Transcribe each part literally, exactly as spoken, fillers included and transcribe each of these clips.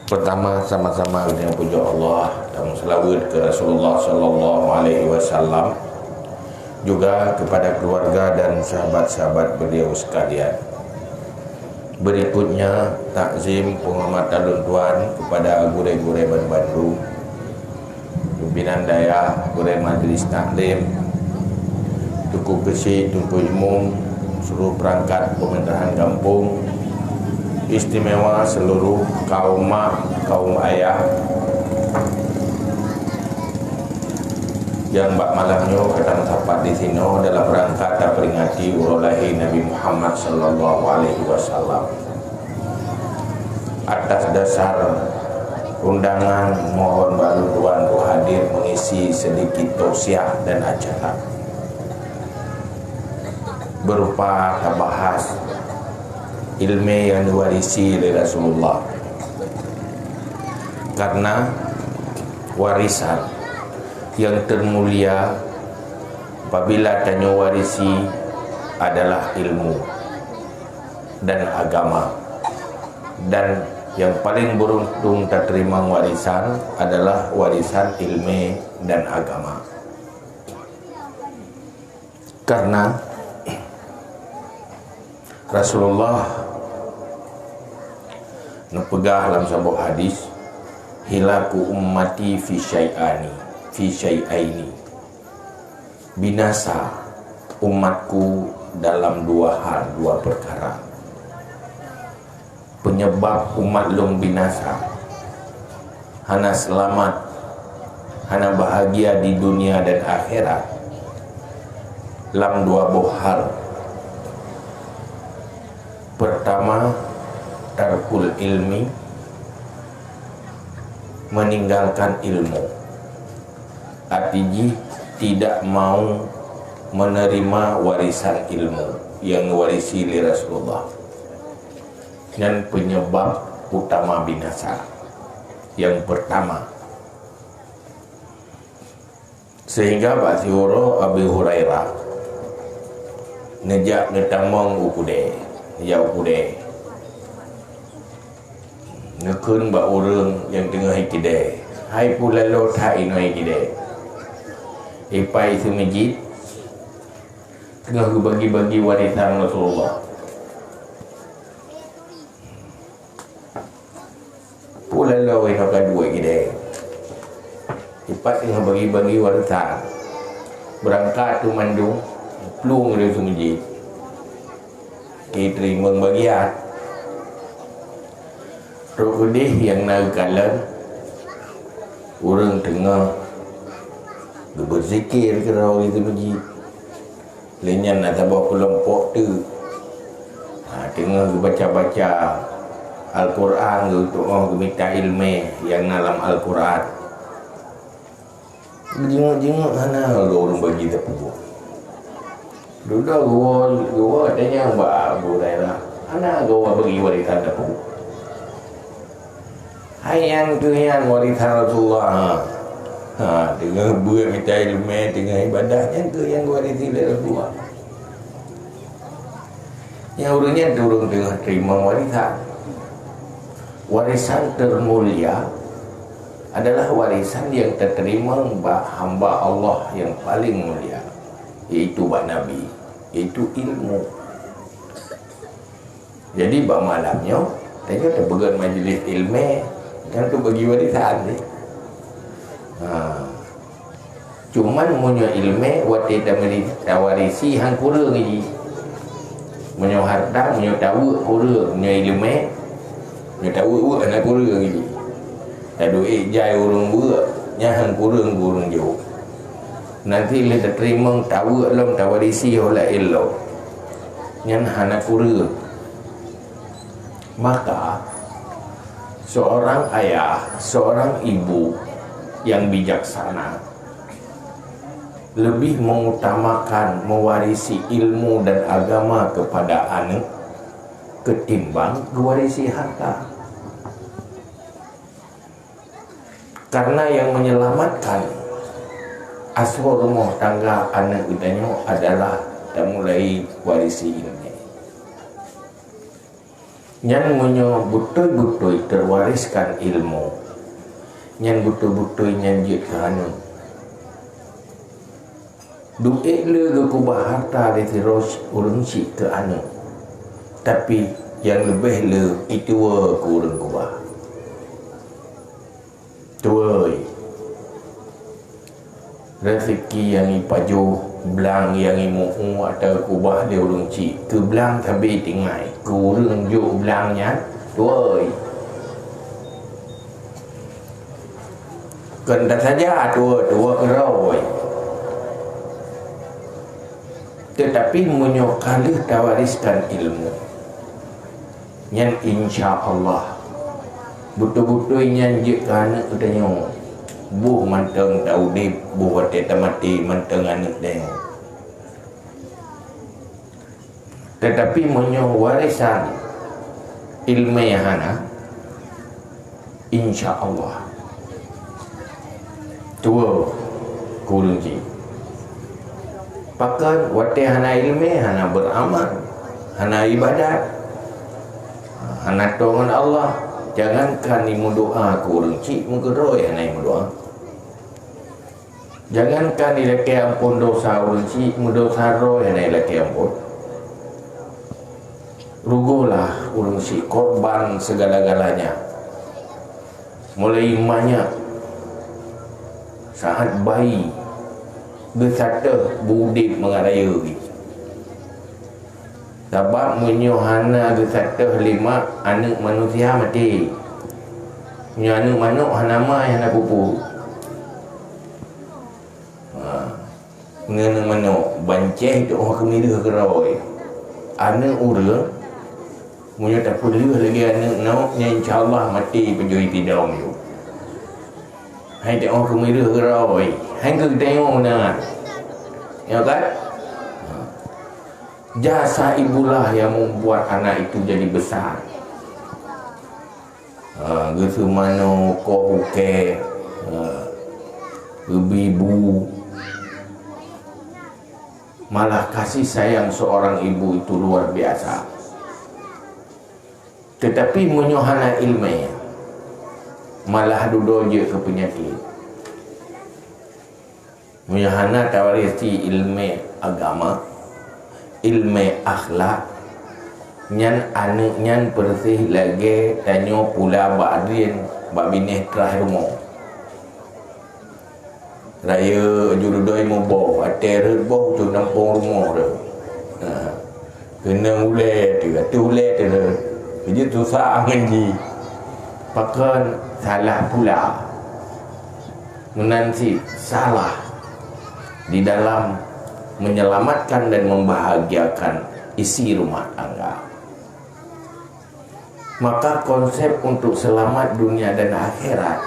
Pertama, sama-sama geutanyoe pujoe Allah dan meuseulaweuet keu Rasulullah sallallahu alaihi wasallam, juga kepada keluarga dan sahabat-sahabat beliau sekalian. Berikutnya, takzim penghormatan lôn tuan kepada gurée-gurée banmandum, pimpinan dayah, gurée majlis taklim, Teungku Keuchik, Teungku Imum, seluruh perangkat pemerintahan gampông, istimewa seluruh kaum mak, kaum ayah, nyang bak malam nyoe ka tameusapat disinoe dalam rangka taperingati uroe lahé Nabi Muhammad sallallahu alaihi wasallam. Atas dasar undangan, mohon bak lôn tuan untuk hadir mengisi sedikit tausiah dan acara berupa tabahas ilmu nyang diwarisi lé Rasulullah. Karena warisan nyang termulia apabila tanyoe warisi adalah ilmu dan agama. Dan nyang paling beruntung tateurimong warisan adalah warisan ilmu dan agama. Karena Rasulullah neupeugah lam saboh hadis, "Hilaku ummati fi syai'ani, fi syai'aini." Binasa umatku dalam dua hal, dua perkara. Penyebab umat lôn binasa, hana seulamat, hana bahagia di dunia dan akhirat, lam dua boh hal. Pertama, tarkul ilmi, meninggalkan ilmu. Arti jih, tidak mau menerima warisan ilmu nyang diwarisi lé Rasulullah. Nyan penyebab utama binasa nyang pertama. Sehingga bak siuroe Abi Hurairah neujak neutamong u keudè, neujak u keudè. Neukheun bak ureuëng nyang teungoh i keudè, "Hai peue laloe that inoe i keudè?" "Ipat i seumeujid teungoh geubagi-bagi warisan Rasulullah." "Peue laloe inoe ka duek i keudè?" "Ipat teungoh bagi-bagi warisan. Beurangkat teuk mandum, plueng lé seumeujid." Geuteurimong bagian. Trok keudeh nyang na geukalon, ureuëng teungoh geubeurzikir keudroe di seumeujid. Lé nyan na saboh keulompok teuk, ha, teungoh geubaca-baca Al-Qur'an, geutu'oh geumita iéleumé nyang na lam Al-Qur'an. Jingok-jingok hana lé ureuëng bagi teupeu. Dudoe geuwoe, geuwoe tanyong bak Abu Hurairah, "Hana geuwoe bagi warisan teupeu?" "Hai, nyan keuh nyan warisan Rasulullah." Ha, teungoh beuet mita iéleumé, teungoh ibadah, nyan keuh nyang geuwarisi lé Rasulullah. Nyang ureuëng nyan ureuëng teungoh teurimong warisan. Warisan termulia adalah warisan nyang tateurimong bak hamba Allah nyang paleng mulia, yaitu bak Nabi, yaitu ilmu. Jadi, bak malam nyoe, tanyoe tapeugöt majlis iéleumé, nyan keuh bagi warisan deh. Ha. Cuman meunyoe iéleumé watée tameuri-, tawarisi han kureueng jih. Meunyoe hareuta, meunyoe taweuek kureueng, meunyoe iéleumé, meunyoe taweuek-weuek hana kureueng jih. Taduek jai ureuëng weuek, nyan han kureueng keu ureuëng jok. Nanti lheueh tateurimong taweuek lom tawarisi ho laén lom. Nyan hana kureueng. Maka, seorang ayah, seorang ibu yang bijaksana lebih mengutamakan mewarisi ilmu dan agama kepada aneuk ketimbang gewarisi harta. Karena yang menyelamatkan asoe rumoh tangga aneuk geutanyoe adalah tamulai warisi iéleumé. Nyan meunyoe beutôi-beutôi teuwariskan ilmu, nyan beutôi-beutôi nyan jeuet keu aneuk. Duek le geukeubah hareuta lé sidroe ureuëng chik keu aneuk, tapi nyang leubeh le ituwoe keu ureuëng keubah. Tuwoe, raseuki nyang ipajoh, blang nyang imu-u ateueh keubah lé ureuëng chik, keu blang sabe tinggai, keu ureuëng jok blang nyan tuwoe. Kon tasaja tuwoe-tuwoe keudroe. Teutapi meunyoe ka lheueh tawariskan ilmu, nyan insya Allah beutôi-beutôi nyan jeuet keu aneuk geutanyoe. Boh mantong taudeb, boh watée tamaté mantong aneuk tanyoe. Teutapi meunyoe warésan iéleumé hana, insya Allah tuwoe keu ureuëng jih. Pakon? Watée hana iéleumé, hana beuramal, hana iébadat, hana toe ngon Allah. Jangankan imeudoá keu ureuëng chik, meukeudroe hana imeudoá. Jangankan ilakée amphon dosa ureuëng chik, meudosa droe hana ilakée amphon. Rugohlah ureuëng chik korban segala-galanya. Mulai manyak, saát bayi, geusatéh beu-udeb mangat rayeuk. Sabab meunyoe hana geusatéh lé mak, aneuk manusia maté. Meunyoe aneuk manok hana ma, hana pupu. Ha. Ngon aneuk manok, bancéh teuôh keumiréh keudroe. Aneuk ureuëng, meunyoe tapeuleueh lagée aneuk manok, nyan insya Allah maté pajoh itidong yôh. Hai teuôh keumiréh keudroe, hai keu geutanyoe meunan. Nyoe kan? Jasa ibulah yang membuat anak itu jadi besar. Ha, geuseumanoe, koh ukée, ha, geubri bu. Malah kasih sayang seorang ibu itu luar biasa. Teutapi meunyoe hana iéleumé, malah dudoe jeuet keu peunyakét. Meunyoe hana tawarisi iéleumé agama, iéleumé akhlak, nyan aneuk nyan peureuseh lagée tanyoe pula bak drien bak binéh traih rumoh. Rayeuk jududoi muboh, watée rhot boh ujoe nampong rumoh teuh. Ha. Keunong ulée teuh, ateueh ulée teuh, jeuet susah ngon jih. Pakon? Salah pula. Meunan cit salah di dalam menyelamatkan dan membahagiakan isi rumah tangga. Maka konsep untuk selamat dunia dan akhirat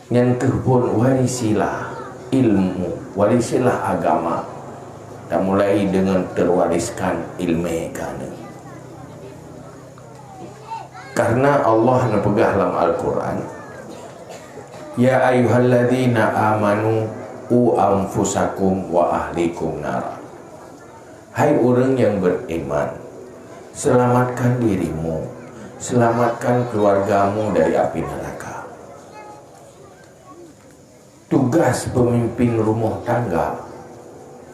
nyan keuh phon warisilah ilmu, warisilah agama. Tamulai deungon teuwariskan iéleumé keu aneuk. Karena Allah neupeugah lam Al-Quran, "Ya ayyuhalladzina amanu qu anfusakum wa ahlikum nara." Hai ureuëng nyang beriman, selamatkan dirimu, selamatkan keluargamu dari api neraka. Tugas peumimpin rumoh tangga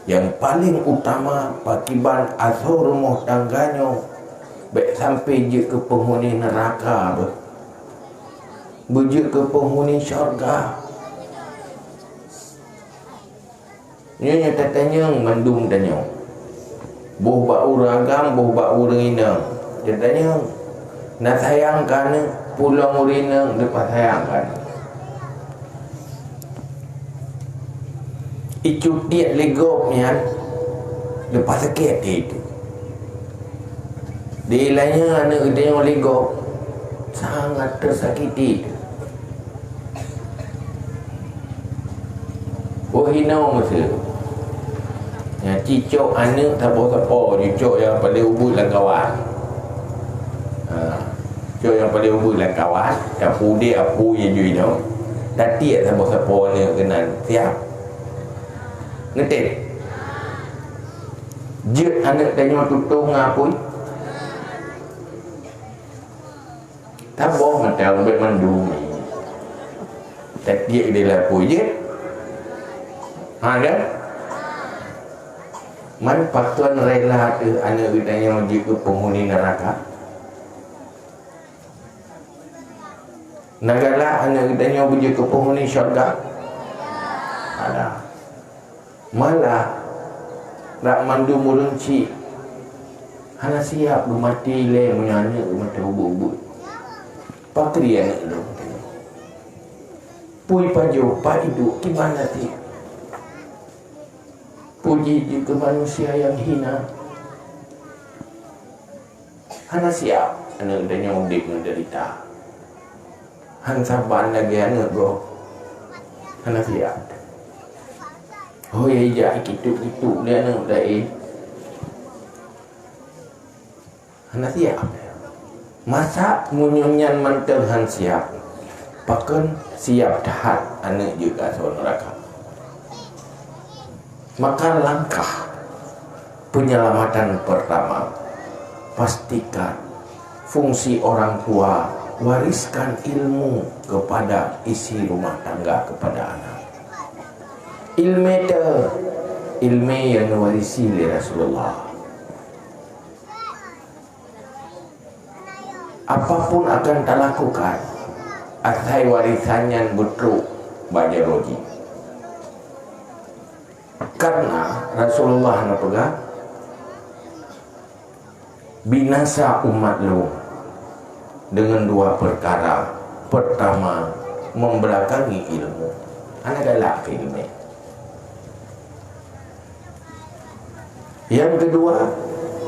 nyang paleng utama pakiban asoe rumoh tangga nyoe bék sampai jeuet keu peunghuni neuraka beuh. Beujeuet keu peunghuni syeuruga. Nyoe nyang tatanyong mandum tanyoe. Boh bak ureuëng agam, boh bak ureuëng inong. Tatanyong, na sayang keu aneuk, pulang ureuëng inong leupah sayang keu aneuk. Icut tiek lé gob nyan leupah sakét di itu. Di laén nyan aneuk geutanyoe lé gob sangat teusakiti. Oh, hinoe meuseu. Nyan cicok aneuk saboh sapo, cicok nyang paleng ubit lam kawan. Ha, cicok nyang paleng ubit lam kawan, tapudek apui jih inoe. Tatiek saboh sapo aneuk keunan, siap. Ngeutém. Jeuet aneuk tanyoe tutong ngon apui. Taboh mata ubit mandum. Tatiek di lapui jeuet. Ha kan? Man pakon rela teuh aneuk geutanyoe jeuet keu penghuni neraka? Na galak aneuk geutanyoe beujeuet keu penghuni syurga? Ada. Malah, bak mandum ureueng chik hana siap geumaté ilée meunyoe aneuk geumaté ubit-ubit. Pakri aneuk lôn? Pui pajoh, pat iduek, kiban até? Puji jeuet keu manusia nyang hina. Hana siap aneuk tanyoe udeb meudeurita. Han saban lagée aneuk gob. Hana siap. Hôi ijak ikitup-kitup lé aneuk laén. Hana siap. Masa meunyoe nyan mantong han siap, pakon siap that aneuk jeuet keu asoe neuraka? Maka langkah penyelamatan pertama, pastikan fungsi orang tua wariskan ilmu kepada isi rumah tangga, kepada anak. Ilmu itu, ilmu yang diwarisi oleh Rasulullah. Apapun akan talakukan, asai warisan nyan beutrok bak jaroe jih. Karena Rasulullah neupeugah, "Binasa umat lôn dengan dua perkara. Pertama, membelakangi ilmu." Hana galak keu ilmu. Nyang keudua,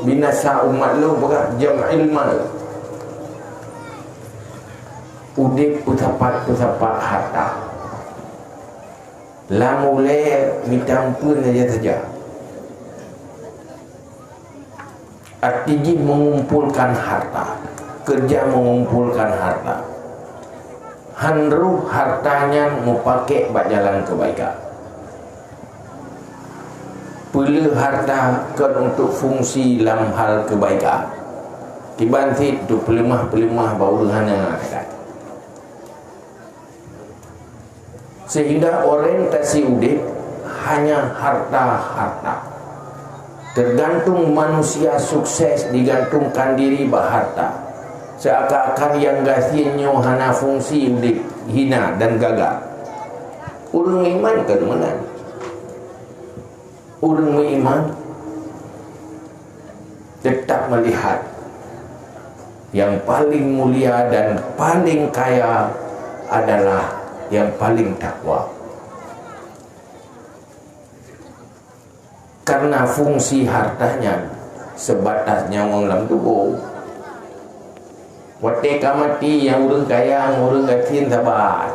binasa umat lôn peugah jam'il mal. Udeb peusapat-peusapat harta. Lam ulée mita peue saja-saja. Arti jih mengumpulkan harta, kerja mengumpulkan harta. Han roh harta nyan meupaké bak jalan keubaikan. Peuleueh harta kon untuk fungsi lam hal keubaikan. Kiban cit untuk peuleumah-peuleumah bak ureueng hana that. Sehingga orientasi udeb hanya harta-harta. Tergantung manusia sukses digantungkan diri bak harta. Seakan-akan nyang gasien nyoe hana fungsi udeb, hina dan gagal. Ureueng iman kon meunan. Ureueng meuiman tetap melihat yang paling mulia dan paling kaya adalah yang paling takwa. Karena fungsi harta nyan sebatas nyawöng lam tuboh. Watée ka maté, nyang ureueng kaya ngon ureueng gasien saban.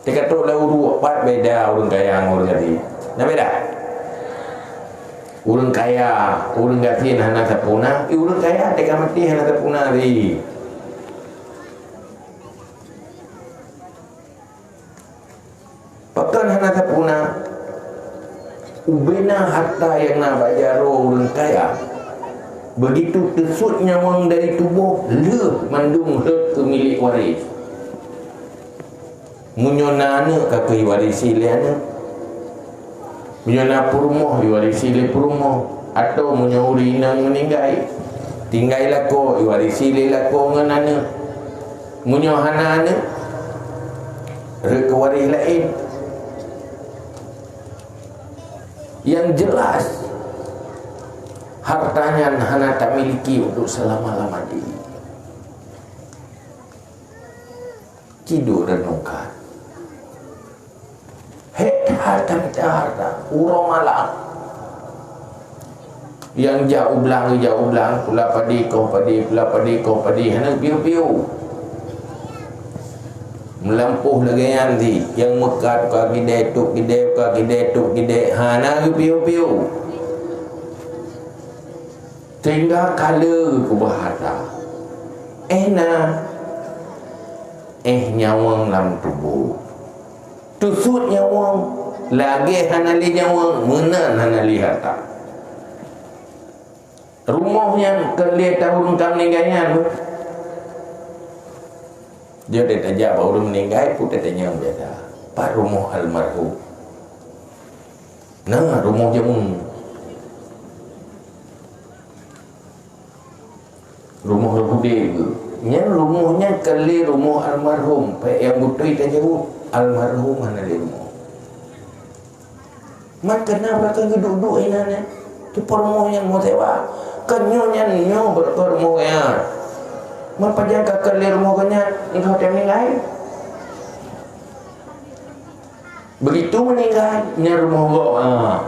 Teuka trok lam uruek, pat beda ureueng kaya ngon ureueng gasien? Na beda? Ureueng kaya, ureueng gasien hana sapeue na, eh, ureueng kaya teuka maté hana sapeue na lé. Pakon hana sapeue na? Ubena harta nyang na bak jaroe ureueng kaya, begitu teusuet nyawöng dari tuboh, lheueh mandum rhot keu milék waréh. Meunyoe na aneuk, ka keuh iwarisi lé aneuk. Meunyoe na peurumoh, iwarisi lé peurumoh. Atawa meunyoe ureueng inong meuninggai, tinggai lakoe, iwarisi lé lakoe ngon aneuk. Meunyoe hana aneuk, rhot keu waréh laén. Yang jelas, harta nyan hana tamiliki untuk selama-lama jih. Ci duek renungkan. Hek harta mita harta, uroe malam. Nyang jak u blang, jak u blang, pula padé, koh padé, pula padé, koh padé, hana piôh-piôh. Meulampôh lagée nyan di, nyang meukat ka gidée, tuk gidée, ka gidée, tuk gidée, hana geupiôh-piôh. Sehingga ka le geukeubah harta. Eh na, eh nyawöng lam tuboh. Teusuet nyawöng, lagée hana lé nyawöng, meunan hana lé harta. Rumoh nyang keu lhèe tahun ka meuninggai nyan, jeuet tajak bak ureueng meuninggai, peue tatanyong biasa, "Pat rumoh almarhum?" Na rumoh jameun. Rumoh udeb geuh. Nyan rumoh nyan ka lhèe rumoh almarhum. Payah nyang beutôi tajaweueb, almarhum hana lé rumoh. Maka na ureueng ka geuduek-duek inan nyan. Teupeue rumoh nyang meusewa. Kan nyoe nyan nyoe beureukat rumoh nyan. Meupajan ka lhèe rumoh geuh nyan, engkau teuh meuninggai. Begitu meuninggai, nyan rumoh gob, ha.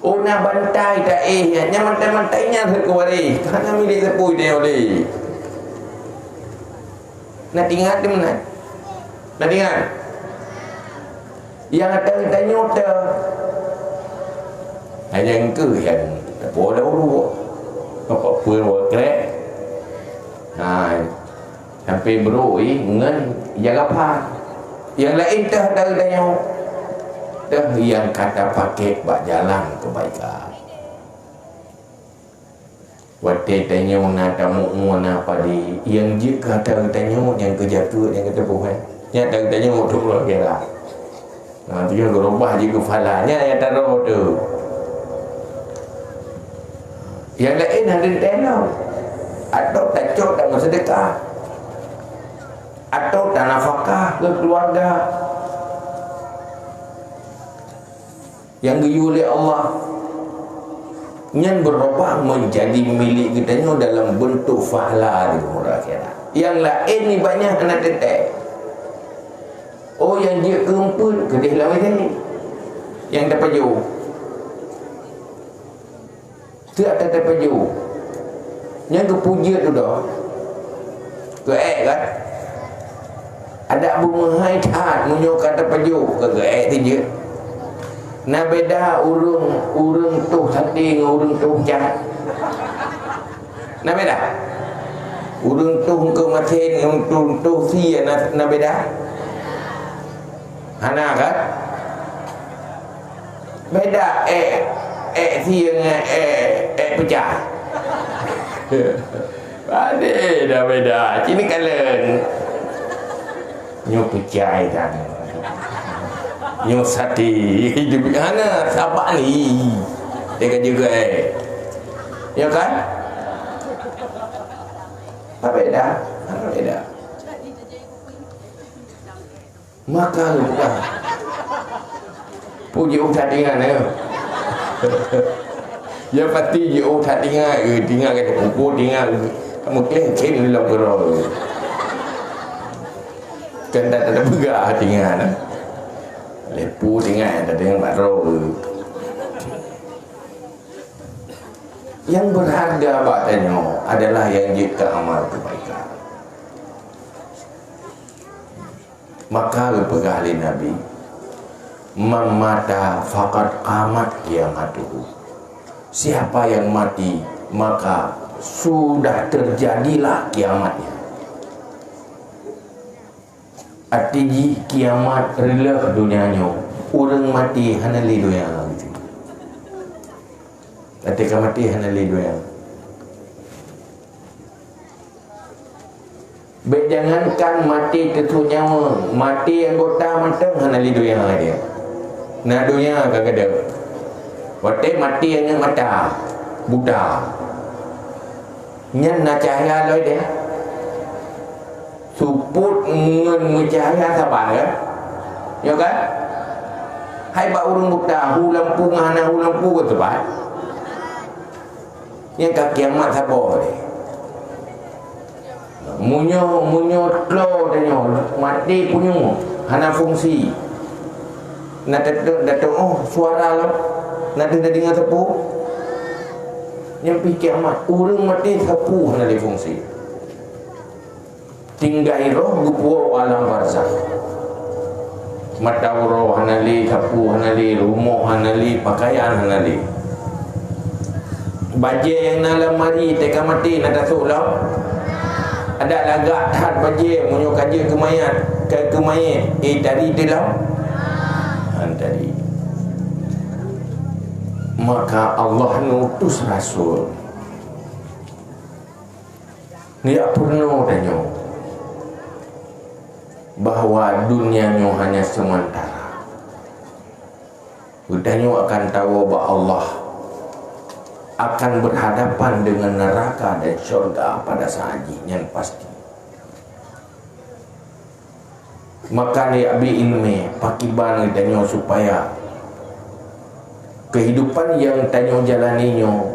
Oh, na bantai taéh nyan, nyan bantai-bantai nyan seukeurari. Hana milék sapeue tanyoe lé. Na teuingat di meunan? Na teuingat? Nyang ata tanyoe teuh. Hanya engkau nyang teupeue dah ulu. Apa pun buat krek. Ha. Sampai beurui ngon jaga pha. Nyang laén teuh dari tanyoe, teuh nyang ka tapakék bak jalan keubaikan. Watèe tanyoe na tamu'ue na padé, nyang jeuet keu ata geutanyoe, nyang keu jakeuet, nyang keu teupeue, eh. Nyan ata geutanyoe untuk keuluwarga. Nah, tu nyang geurubah jih keu pahala. Nyan nyang taroh tu. Nyang laén hana teuntèe lom. Atau tacok tameuseudekah. Atau tanafakah keu keuluwarga. Nyang geuyue lé Allah. Nyan beurubah meujadi milék geutanyoe dalam beuntuk pahala di uroe akhirat. Nyang laén nibak nyan hana teuntèe. Oh, nyang jeuet keu eumpeuen, keudeh lam até. Nyang tapajoh. Teuh ata tapajoh. Nyang geupeujeuet dudoe. Geuék kan? Adak beumeuhai that meunyoe ka tapajoh, ka geuék teujeuet. Na beda ureueng, ureueng toh saté ngon ureueng toh peucah. Na beda? Ureueng toh eungkôt maté ngon ureueng toh sie na, na beda? Hana kan? Beda ék, ék sie ngon ék, ék peucah. Padé dah beda. Cit neukalon. Nyoe peucah tan. Nyoe saté. Hana saban ni. Dia ka jaga ék. Ya kan? Apa beda? Apa beda? Maka geupeugah, "Peue jiôh that ingat, eh?" Ya pasti jiôh that ingat, eh, ingat keu peue, ingat meukleng-kleng lam keudroe. Kan tak ada peugah ingat, eh. Lé peue ingat, tak ingat bak droe. Nyang beurharga bak tanyoe adalah nyang jeuet keu amal keubaikan. Maka geupeugah lé Nabi, "Man mata faqad qamat qiyamatuhu." Siapa yang mati, maka sudah terjadilah kiamatnya. Arti jih kiamat reuloh donya nyoe. Ureueng maté hana lé donya. Arti ka maté hana lé donya. Bék jangankan maté teusut nyawa, maté anggota mantong hana lé donya dia. Na donya ka gadôh. Watèe maté aneuëk mata, buta. Nyan na cahya lom deh. Supot ngon meucahya saban kan? Ya kan? Hai bak ureueng buta, hu lampu ngon hana hu lampu kan saban? Nyang ka kiamat saboh lé. Meunyoe, meunyoe tlo tanyoe maté punyueng, hana fungsi. Na datang, datang, oh, suara lom. Na teudeungoe sapeue? Nyang pih kiamat, ureueng maté sapeue hana lé fungsi. Tinggai roh geupuwoe u alam barzakh. Mata uroe hana lé, sapeue hana lé, rumoh hana lé, pakaian hana lé. Bajée nyang na lam mari teuka maté na tasôk lom. Adak lagak that bajée meunyoe ka jeuet keu mayat, ka keu mayét, eh, tari teuh lom. Han tari. Maka Allah neutus rasul. Neujak peurunoe tanyoe bahwa dunia nyoe hanya sementara. Geutanyoe akan tawoe bak Allah, akan berhadapan dengan neraka dan syurga pada saat jih, nyan pasti. Maka neubi iéleumé pakriban geutanyoe supaya keuhidupan nyang tanyoe jalani nyoe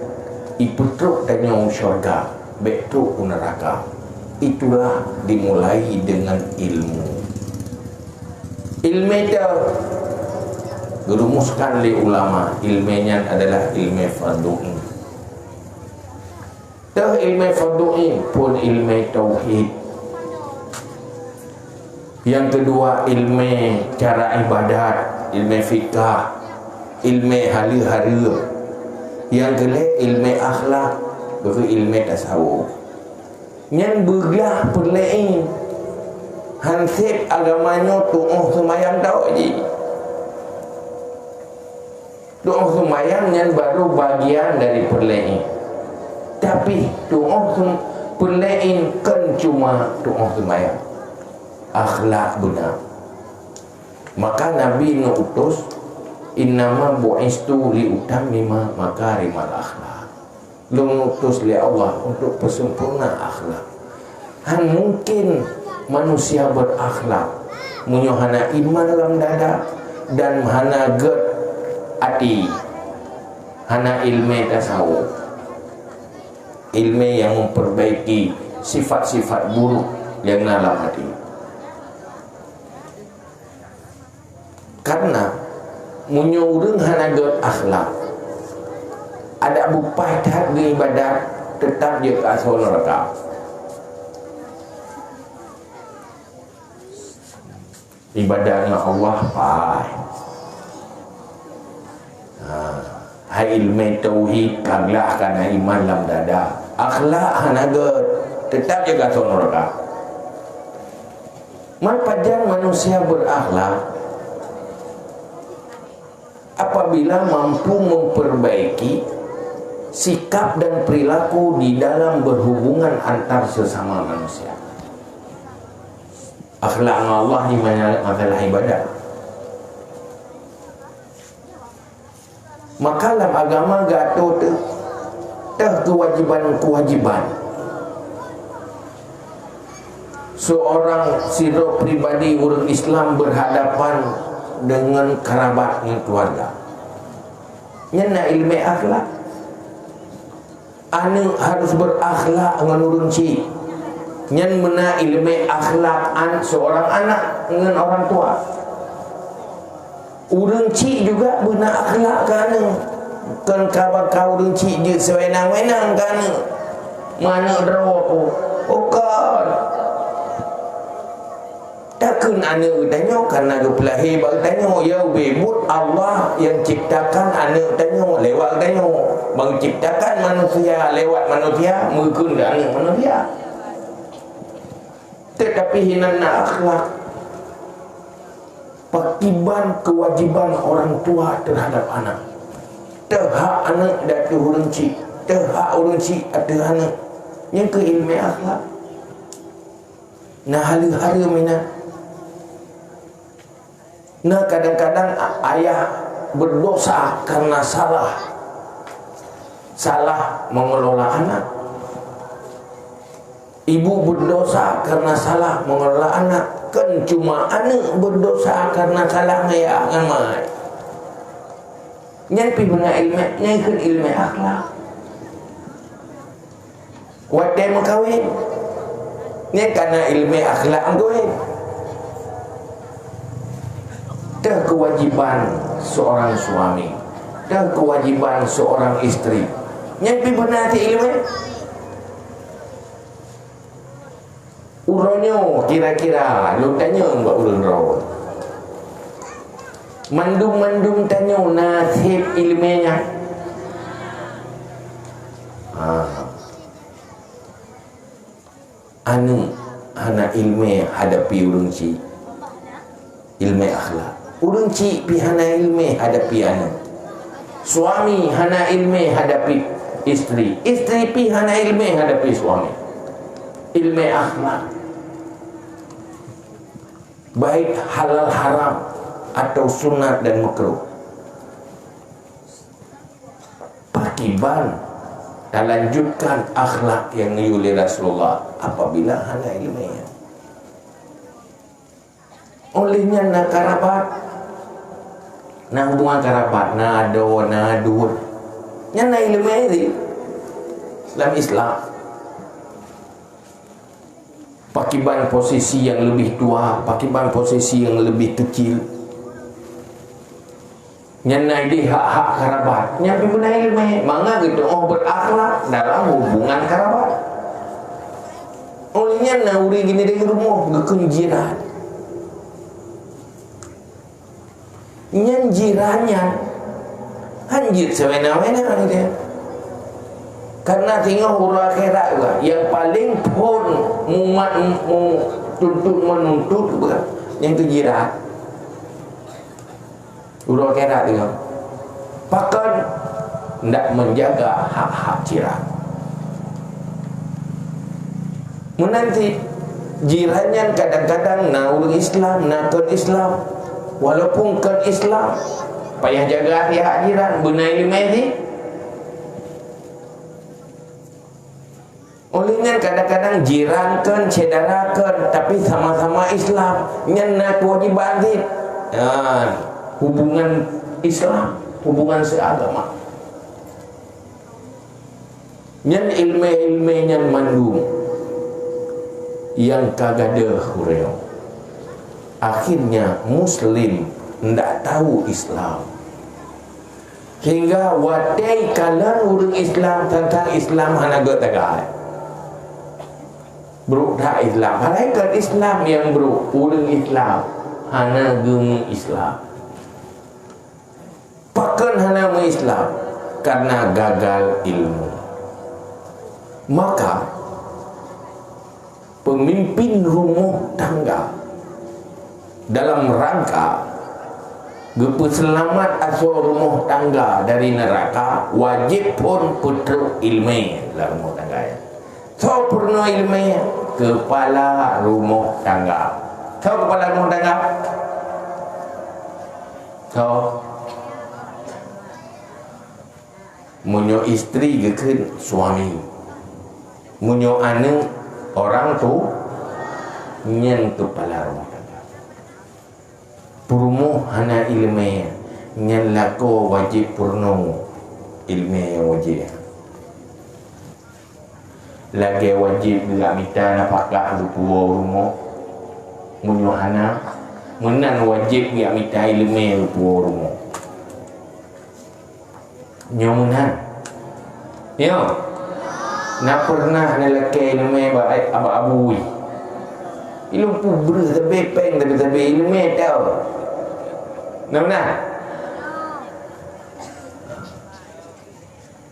ipeutrok tanyoe u syurga, bék trok u neuraka. Itulah dimulai dengan ilmu. Iéleumé teuh geurumuskan lé ulama, iéleumé nyan adalah iéleumé fardhu ain. Teuh iéleumé fardhu ain phon iéleumé tauhid. Nyang keudua iéleumé cara ibadat, iéleumé fikah, iéleumé haleue-haleue. Nyang keulhèe iéleumé akhlak, beukeue iéleumé tasawuf. Nyan beuglah peureulèe ain. Hansép agama nyoe tuoh seumayang tawök jih. Tuoh seumayang nyan baru bagian dari peureulèe ain. Tapi tuoh seu-, peureulèe ain kon cuma tuoh seumayang. Akhlak beuna. Maka Nabi neuutus, "Innama bu'istu liutammima makarimal akhlak." Lôn utus lé Allah untuk peusempurna akhlak. Han mungkin manusia berakhlak meunyoe hana iman lam dada dan hana gét até, hana iéleumé tasawuf, iéleumé nyang memperbaiki sifat-sifat buruk nyang na lam até. Karena meunyoe ureuëng hana gét akhlak, adak beupaih that geuibadat, teutap jeuet keu asoe neuraka. Ibadat ngon Allah paih. Ha, hai iéleumé tauhid ka glah kana iman lam dada. Akhlak hana gét, teutap jeuet keu asoe neuraka. Man pajan manusia berakhlak? Apabila mampu memperbaiki sikap dan perilaku di dalam berhubungan antar sesama manusia. Akhlak ngon Allah ni masalah ibadat. Maka lam agama geuatô teuh, teuh keuwajiban-keuwajiban seorang sidroe pribadi ureuëng Islam berhadapan dengan kerabat ngon keluarga. Nyan na iéleumé akhlak. Aneuëk harus berakhlak ngon ureuëng chik. Nyan meunan iéleumé akhlak an-, seorang anak ngon orang tua. Ureuëng chik juga beuna akhlak keu aneuëk. Kon ka bak ureuëng chik jeuet siwénang-wénang keu aneuëk. Meuaneuëk droe ku. Bukon. Takheun aneuëk geutanyoe kana geupeulahé bak geutanyoe, ya ubé buet Allah nyang ciptakan aneuëk tanyoe lewat geutanyoe. Bak ciptakan manusia lewat manusia, meukheun keu aneuëk manusia. Tetapi hinan na akhlak. Pakiban kewajiban orang tua terhadap anak. Teuhak aneuëk di ateueh ureuëng chik, teuhak ureuëng chik ateueh aneuëk. Nyan keuh iéleumé akhlak. Na haleue-haleue meunan. Na kadang-kadang a-, ayah berdosa karena salah. Salah mengelola anak. Ibu berdosa karena salah mengelola anak. Kan cuma aneuëk berdosa karena salah ngaya ngamai. Nyan pih beuna iéleumé, nyan kheun iéleumé akhlak. Watée meukawen, nyan kana iéleumé akhlak meukawen. Teuh kewajiban seorang suami, teuh kewajiban seorang istri. Nyan pih beuna iéleumé. Uroe nyoe kira-kira lôn tanyong bak ureuëng droe. Mandum-mandum tanyoe na seb iéleumé nyan? Ha. Aneuëk hana iéleumé hadapi ureuëng chik. Iéleumé akhlak. Ureuëng chik pih hana iéleumé hadapi aneuëk. Suami hana ilmé hadapi istri, istri pih hana ilmé hadapi suami. Ilmé akhlak, baik halal haram atau sunat dan makruh. Pakiban talanjutkan akhlak nyang geuyue lé Rasulullah apabila hana ilmé? Óh lheueh nyan na karabat, na hubungan karabat, na adoe, na aduen. Nyan na ileumèe jih lam Islam. Pakiban posisi nyang leubeh tuha, pakiban posisi nyang leubeh keucil. Nyan na idéh hak-hak karabat. Nyan pih beuna ileumèe, mangat geutu'oh beurakhlak dalam hubungan karabat. Óh lheueh nyan na ureueng geunideng rumoh geukheun jiran. Nyan jiran nyan han jeuet siwena-wena lagèe. Karena singoh uroe akhirat bah, nyang paleng phôn mumat mu-, tuntot meununtut bah, nyan keuh jiran. Uroe akhirat singoh. Pakon? Ndak menjaga hak-hak jiran. Meunan cit, jiran nyan kadang-kadang na ureueng Islam, na kon Islam. Walaupun kon Islam, payah jaga hak jiran, beuna ileumèe jih. Óh lheueh nyan kadang-kadang jiran kon, syedara kon, tapi sama-sama Islam. Nyan na keuwajiban jih. Nyan, hubungan Islam, hubungan seuagama. Nyan ileumèe-ileumèe nyan mandum nyang ka gadôh ureueng. Akhirnya Muslim ndak tau Islam. Sehingga watèe kalon ureueng Islam teuntang Islam hana gèt tagai. Brôk that Islam. Padahai kon Islam nyang brôk, ureueng Islam hana geumeu-Islam. Pakon hana meu-Islam? Karena gagal ilmu. Maka, peumimpin rumoh tangga dalam rangka geupeuseulamat asoe rumoh tangga dari neuraka, wajéb phôn peutrok ileumèe lam rumoh tangga nyan. Soe peurunoe ileumèe? Keupala rumoh tangga. Soe keupala rumoh tangga? Soe? Meunyoe istri geukheun suami, meunyoe aneuk orang tu, nyan keupala rumoh tangga. Peurumoh hana ileumèe, nyan lakoe wajéb peurunoe ileumèe nyang wajéb. Lagèe wajéb geujak mita nafakah geupuwoe rumoh. Meunyoe hana, meunan wajéb geujak mita ileumèe geupuwoe rumoh. Nyoe meunan. Nyoe. Na peureunah neulakèe ileumèe bak, bak abu. Ilôn peubreuh sabé péng, sabé-sabé ileumèe tau. Na meunan?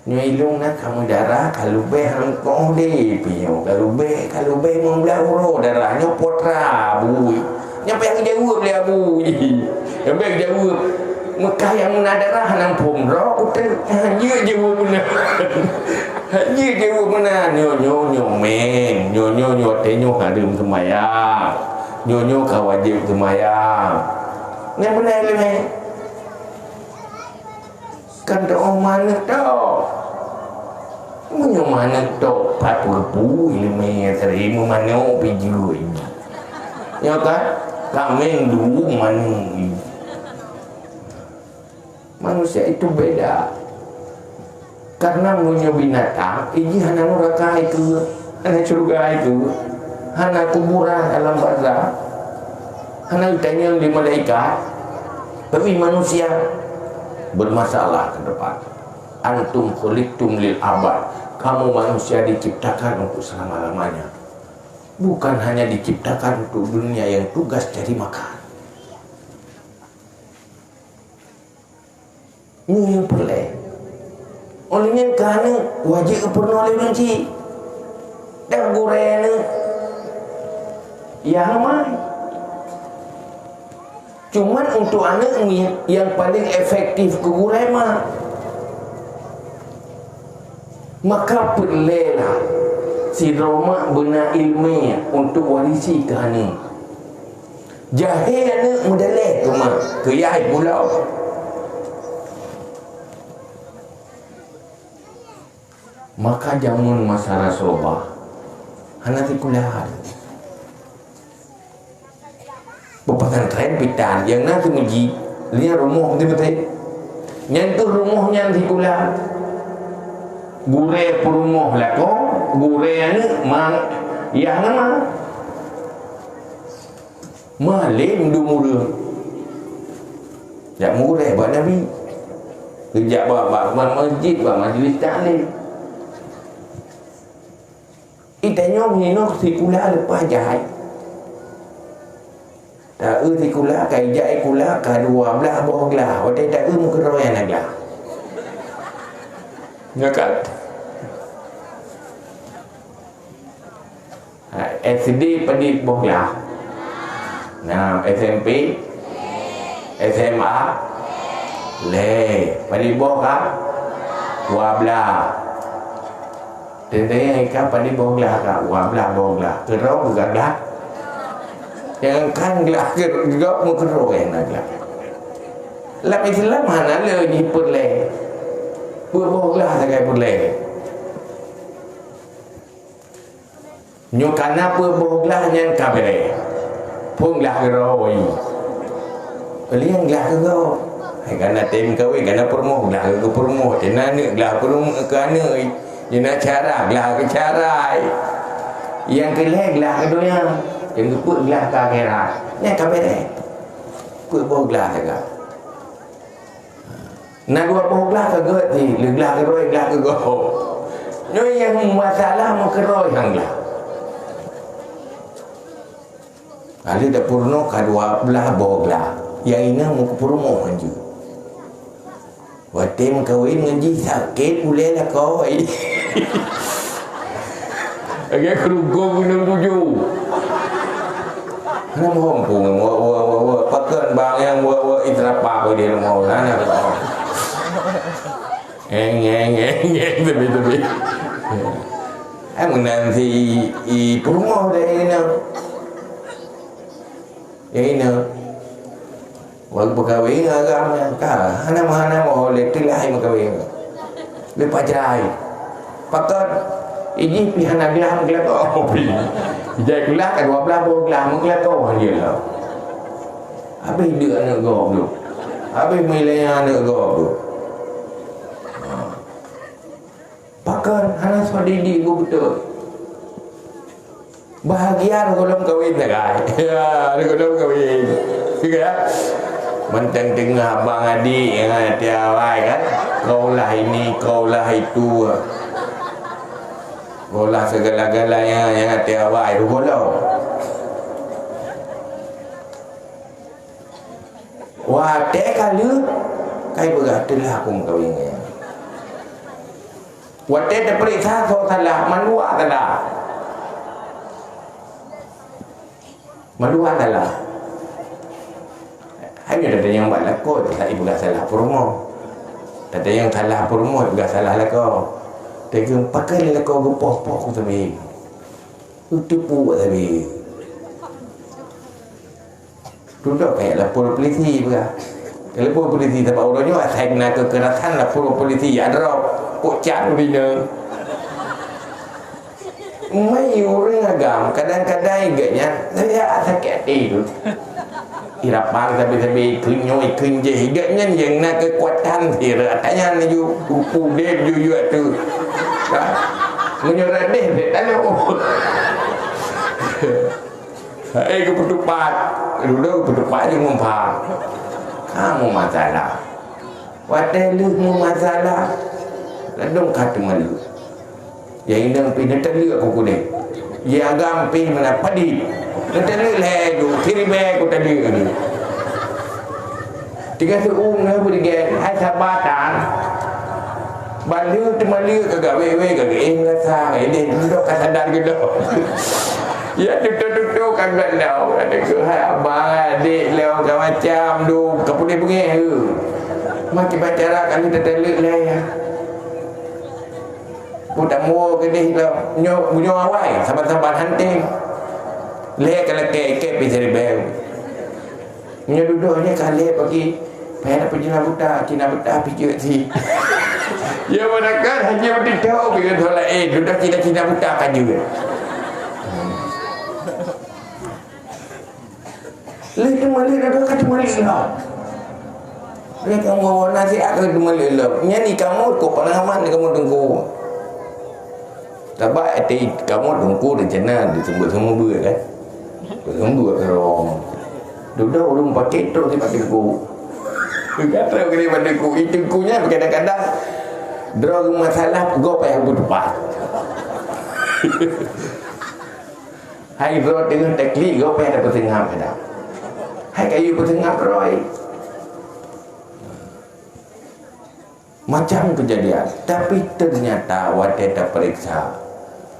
Nyoe ilôn na kamoe darah, ka leubeh hangkoh deh, pi nyoe ka leubeh, ka leubeh limong blah uroe darah nyoe potra bui. Nyoe payah geujaweueb lé abu. Nyoe payah geujaweueb. Meukah nyang na darah hana muphom droe kuteuk. Hanjeuet jaweueb meunan. Hanjeuet jaweueb meunan. Nyoe, nyoe, nyoe meng. Nyoe, nyoe, nyoe watèe nyoe hareuem seumayang. Nyoe, nyoe ka wajéb seumayang. Nyan beuna ileumèe. Kan teu'oh manök tok. Meunyoe manök tok, pat peue-peue ileumèe nyang teurimong manök pih jeuet. Nyoe kan? Kaméng duek manök. Manusia itu beda. Karena meunyoe binatang, ijih hana nuraka itu, hana syurga itu, hana kuburan alam barzakh, hana geutanyong lé malaikat, tapi manusia bermasalah ke depan. Antum khuliqtum lil abad. Kamu manusia diciptakan untuk selama-lamanya. Bukan hanya diciptakan untuk dunia yang tugas cari makan. Nyoe nyang peureulèe. Óh lheueh nyan keu aneuk wajéb geupeurunoe lé ureueng chik. Dan gurèe aneuk, ya ramai. Cuman untuk aneuk miet nyang paleng efektif keu gurèe mak. Maka peureulée lah sidroe mak beuna iéleumé untuk warisi keu aneuk. Jahé aneuk meudaleh keu mak, keu yah pulo. Maka jameun masa Rasulullah hana sikula. Pesantren pitan nyang na teumeuji, nyan rumoh beutôi-beutôi. Nyan keuh rumoh nyan sikula. Gurée peurumoh lakoe, gurée aneuk ma, yah ngon ma. Malém dum ureuëng jak meugurée bak Nabi. Geujak bak, bak, bak masjid, bak majlis taklim. Ih, tanyoe meunyoe sikula leupah jai. Taeu sikula, ka ijak sikula, ka dua blaih boh glah. Watée taeu meukeuroi hana glah. Nyoe ka. Ha, S D padit boh glah? Nah, S M P? S M A? Lhée. Padit boh ka? Dua blaih. Teuntée ka padit boh glah ka? Dua blaih boh glah. Keudroe ka glah? Nyang kan glah keu-, gop meukeudroe na glah. Lam Islam hana le jih peureulée. Peuet boh glah sagai peureulée. Nyoe kana peuet boh glah nyan ka bérée. Phon glah keudroe. Liang glah keudroe. Hai kana tem kawin, kana peurumoh, glah keu peurumoh. Tina aneuk glah peurumoh keu aneuk. Tina cara glah keu cara. Nyang keu lhée glah keu donya. Nyang keu peuet glah keu akhirat. Nyan ka bérée. Peuet boh glah sagai. Na dua boh glah ka geuet jih, lheueh glah keudroe glah keu gob. Nyoe nyang masalah meukeuroi nyang glah. Lalu dapur nyoe ka dua blaih boh glah. Nyang inong meukeupeurumoh ngon jih. Watée meukawen ngon jih sakét ulée lakoe. Lagée keurukon gunong tujoh. Hana muphom, wa, wa, wa, wa, pakon bang nyang wa, wa, itrapa ko di rumoh, hana ko. Eng, eng, eng, eng, tebi, tebi. Ai meunan si i peurumoh dari ina. Ya ina. Wak peukawen agam nyan ka hana meuhana moh lé teulah hai meukawen. Lé pajai. Pakon ijih pi hana glah meugeulakoe pi. Jai glah ka dua blaih boh glah meugeulakoe dia lah. Habéh deuk aneuk gob tu. Habéh meulaya aneuk gob tu. Pakon hana soe didik geuh beutôi. Bahagia roh gohlom kawen sagai. Ya, roh gohlom kawen. Ya. Mantong teungoh abang adik nyang até awai kan. Kaulah ini, kaulah itu. Kaulah segala-galanya nyang até awai roh gohlom. Watée ka lheueh, kai peugah teulah aku meukawen ngon nyan. Watée teupeuriksa soe salah, mandua salah. Mandua salah. Hai nyoe tatanyong bak lakoe, teuka ipeugah salah peurumoh. Tatanyong salah peurumoh, ipeugah salah lakoe. Teuka pakon lakoe geupoh-poh ku sabe. Uteupu sabe. Dudoe kayèe lapor polisi peugah. Lapor polisi sabab uroe nyoe asai na keukerasan lapor polisi, ya droe. Kok cat ureueng nyoe. Mai ureueng agam, kadang-kadang gobnyan, saya sakét até tu. Irapang sabe-sabe, ikheun nyoe, ikheun jéh. Gobnyan nyang na keukuatan sira, tanyan laju, rupu deb jujue tu. Ha? Meunyoe radeh, bèk talo. Eh, geupeutupat. Dudoe geupeutupat jih meupham. Ka meumasalah. Watèe lheueh meumasalah, ladôm ka teumaleuek. Nyang inong pih neutaleuek ku kudeh. Nyang agam pih meunan padit. Neutaleuek lhèe ju, siribèe kutaleuek lé. Tiga seuuem na beudigèt, hai saba tan. Ban lheueh teumaleuek ka gawé-wé ka geuéh meurasa, idéh dudoe ka sadar geudoe. Ya tutoe-tutoe ka geudoe, ada keuhai abang, adék lé ka macam dum, ka puléh beungèh. Makai cara ka lheueh teutaleuek lé. Utamwoe keudeh lom. Nyoe, nyoe awai, saban-saban hanté. Lhèe ka lakèe, ikèe pih siribèe. Nyoe dudoe nyoe ka lhèe pagi, payah dapeuet Cina buta, Cina buta pih jeuet si. Ya, meunakan hana beutôi pih keu thôn laén, dudoe Cina, Cina buta ka jeuet. Lheuh teuma lheuh, ka teuma lheuh lom. Lheuh kamoe nasihat ka teuma lheuh lom. Nyan di kamoe kok pengalaman di kamoe teungku. Sabab até kamoe teungku rencana di seumeubeuet-seumeubeuet kan. Seumeubeuet rong. Dudoe ureueng paké trok sipat teungku. Ka trok keu sipat teungku. Itu teungku nyan kadang-kadang droe masalah gob payah beuteupat. Hai droe teungoh taklik, gob payah tapeuseungab dah. Hai kayue peuseungab droe. Macam kejadian, tapi ternyata watèe tapeuriksa,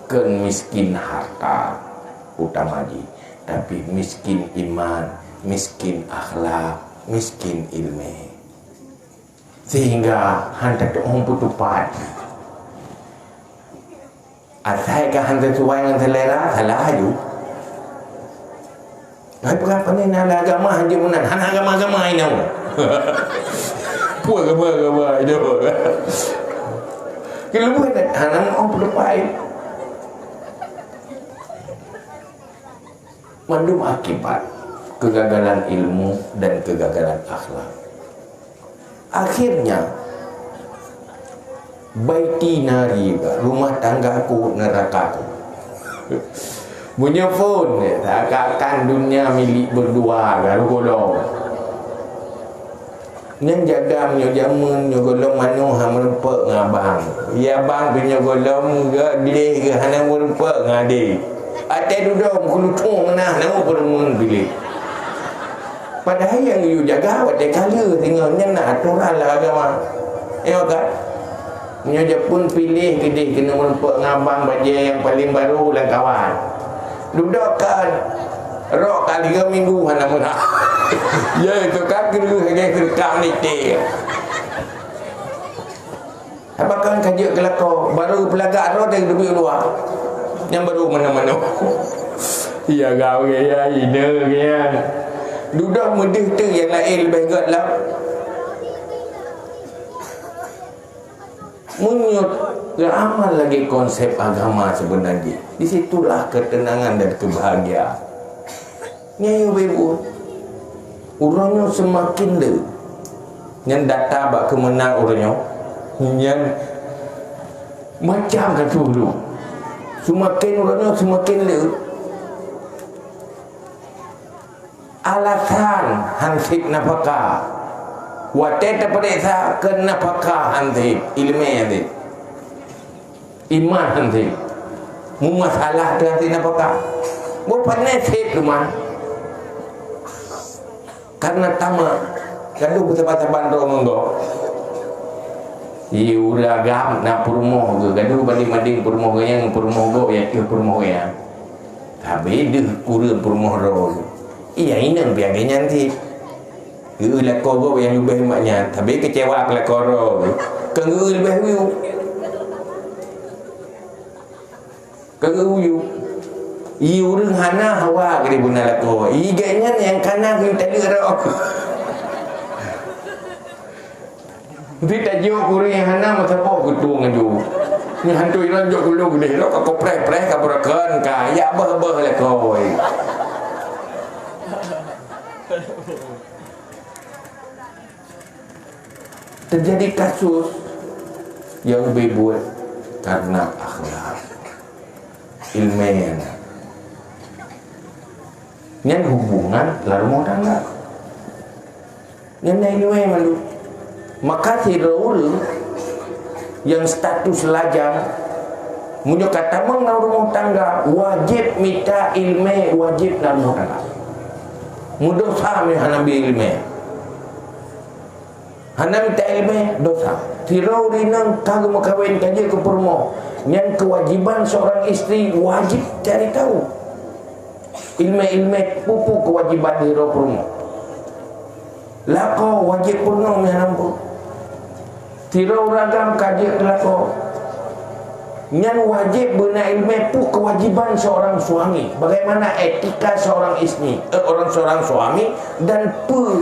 kon miskin harta utama jih, tapi miskin iman, miskin akhlak, miskin ileumèe. Sehingga hana tatu'oh peuteupat. Asai ka hana sesuai ngon selera, salah aju. Hai peugah pane na agama hanjeuet meunan, hana agama-agama inoe. Peue agama-agama inoe? Keuleubeh hana meu'oh peuteupat. Mandum akibat kegagalan ilmu dan kegagalan akhlak. Akhirnya, baiti nari, rumah tanggaku nerakaku. Meunyoe phôn, seakan-akan dunia milik berdua, garu golom. Nyan jaga meunyoe jameun nyoe gohlom manoe hana meureumpok ngon abang. Ya abang, meunyoe gohlom geuh gleh geuh hana meureumpok ngon adé. Até dudoe meukeuluthong meunan hana meureumpok gleh. Padahai nyang geuyue jaga watèe ka lheueh singoh nyan na atoran lam agama. Nyoe ka. Meunyoe jameun piléh keudeh keuneuk meureumpok ngon abang bajèe nyang paleng barô lam kawan. Dudoe ka rok ka tiga minggu hana meunan. Ya, itu ka keuneuk lagèe seureukam nite. Haba kan ka jeuet keu lakoe, barô peulagak droe dan duek luwa. Nyang barô manoe-manoe. Ya, gawe ya, ide ya. Dudoe meudeuh teuh nyang laén leubeh gèt lom. Meunyoe geuamal lagèe konsep agama seubeuna jih, di situlah keuteunangan dan keubahagiaan. Nyan ubé buet. Uroe nyoe seumaken le. Nyan data bak keumeunang uroe nyoe. Nyan macam ka tuh dulu. Seumaken uroe nyoe seumaken le. Alasan hansét nafaka. Watèe tapeuriksa keu nafaka hansét, ileumèe hansét. Iman hansét. Meumasalah teuh hansét nafaka. Boh pané sép teuma. Karena tamak. Gadoh beusaban-saban droe ngon gob. Di ureueng agam na peurumoh geuh. Gadoh banding-banding peurumoh geuh nyan ngon peurumoh gob, ya, peurumoh geuh nyan. Tapi deuh ureueng peurumoh droe. Iya, inong piagée nyan cit. Geu lakoe gob nyang leubeh mak nyan, tapi keucewa keu lakoe droe. Keu geu leubeh uyuek. Keu geu uyuek. Iya ureueng hana hawa geuh beuna lakoe. Iya gobnyan nyang kana geu tadi rot. Di tajok ureueng nyang hana meusaboh geutueng aju. Nyan hantu inan jok gulu geudeh lom ka kopreh-preh ka beurakan ka yak beuh-beuh lakoe. Terjadi kasus nyang ubé buet karena akhlak. Ilmu nyan. Nyan hubungan lam rumoh tangga. Nyan na ileumèe mandum. Maka sidroe ureueng nyang status lajang, meunyoe ka tamong lam rumoh tangga, wajéb mita ileumèe, wajéb lam rumoh tangga. Meudosa meunyoe hana bi ileumèe. Hana mita ileumèe, dosa. Sidroe ureueng inong ka geumeukawen ka jeuet keu peurumoh, nyan keuwajiban seorang istri wajéb cari tahu. Ileumèe-ileumèe peue-peue keuwajiban sidroe peurumoh. Lakoe wajéb peurunoe meuhana muphom. Sidroe ureueng agam ka jeuet keu lakoe. Nyan wajéb beuna iéleumé peue keuwajéban seorang suami, bagaimana etika seorang istri, eh, orang seorang suami, dan peue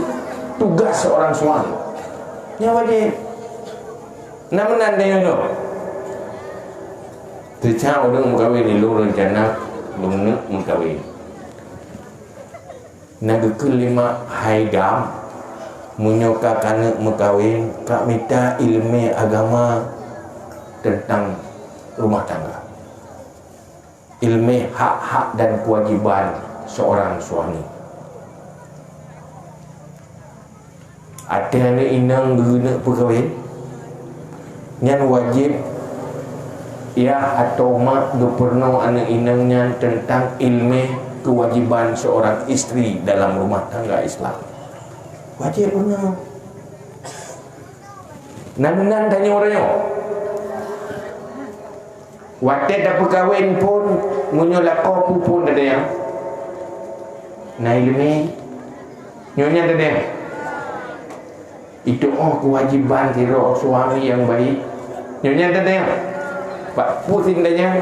tugas seorang suami. Nyan wajéb. Na meunan tanyoe nyoe. Teucak ureuëng meukawen, lôn rencana lôn neuk meukawen. Na geukheun lé mak, "Hai gam, meunyoe ka kaneuk meukawen, ka mita iéleumé agama teuntang rumah tangga, iéleumé hak-hak dan keuwajéban seurang suami." Até aneuëk inong geuneuk peukawen, nyan wajéb yah atau mak geupeurunoe aneuëk inong nyan teuntang iéleumé keuwajéban seurang istri dalam rumah tangga Islam. Wajéb peurunoe. Nan-nan tanyoe uroe nyoe. Watée tapeukawen phon, meunyoe lakoe peue phon teudeungoe, na iéleumé. Nyoe nyan teudeungoe. Itu oh keuwajéban sidroe suami nyang baik. Nyoe nyan teudeungoe. Bak pusing tanya,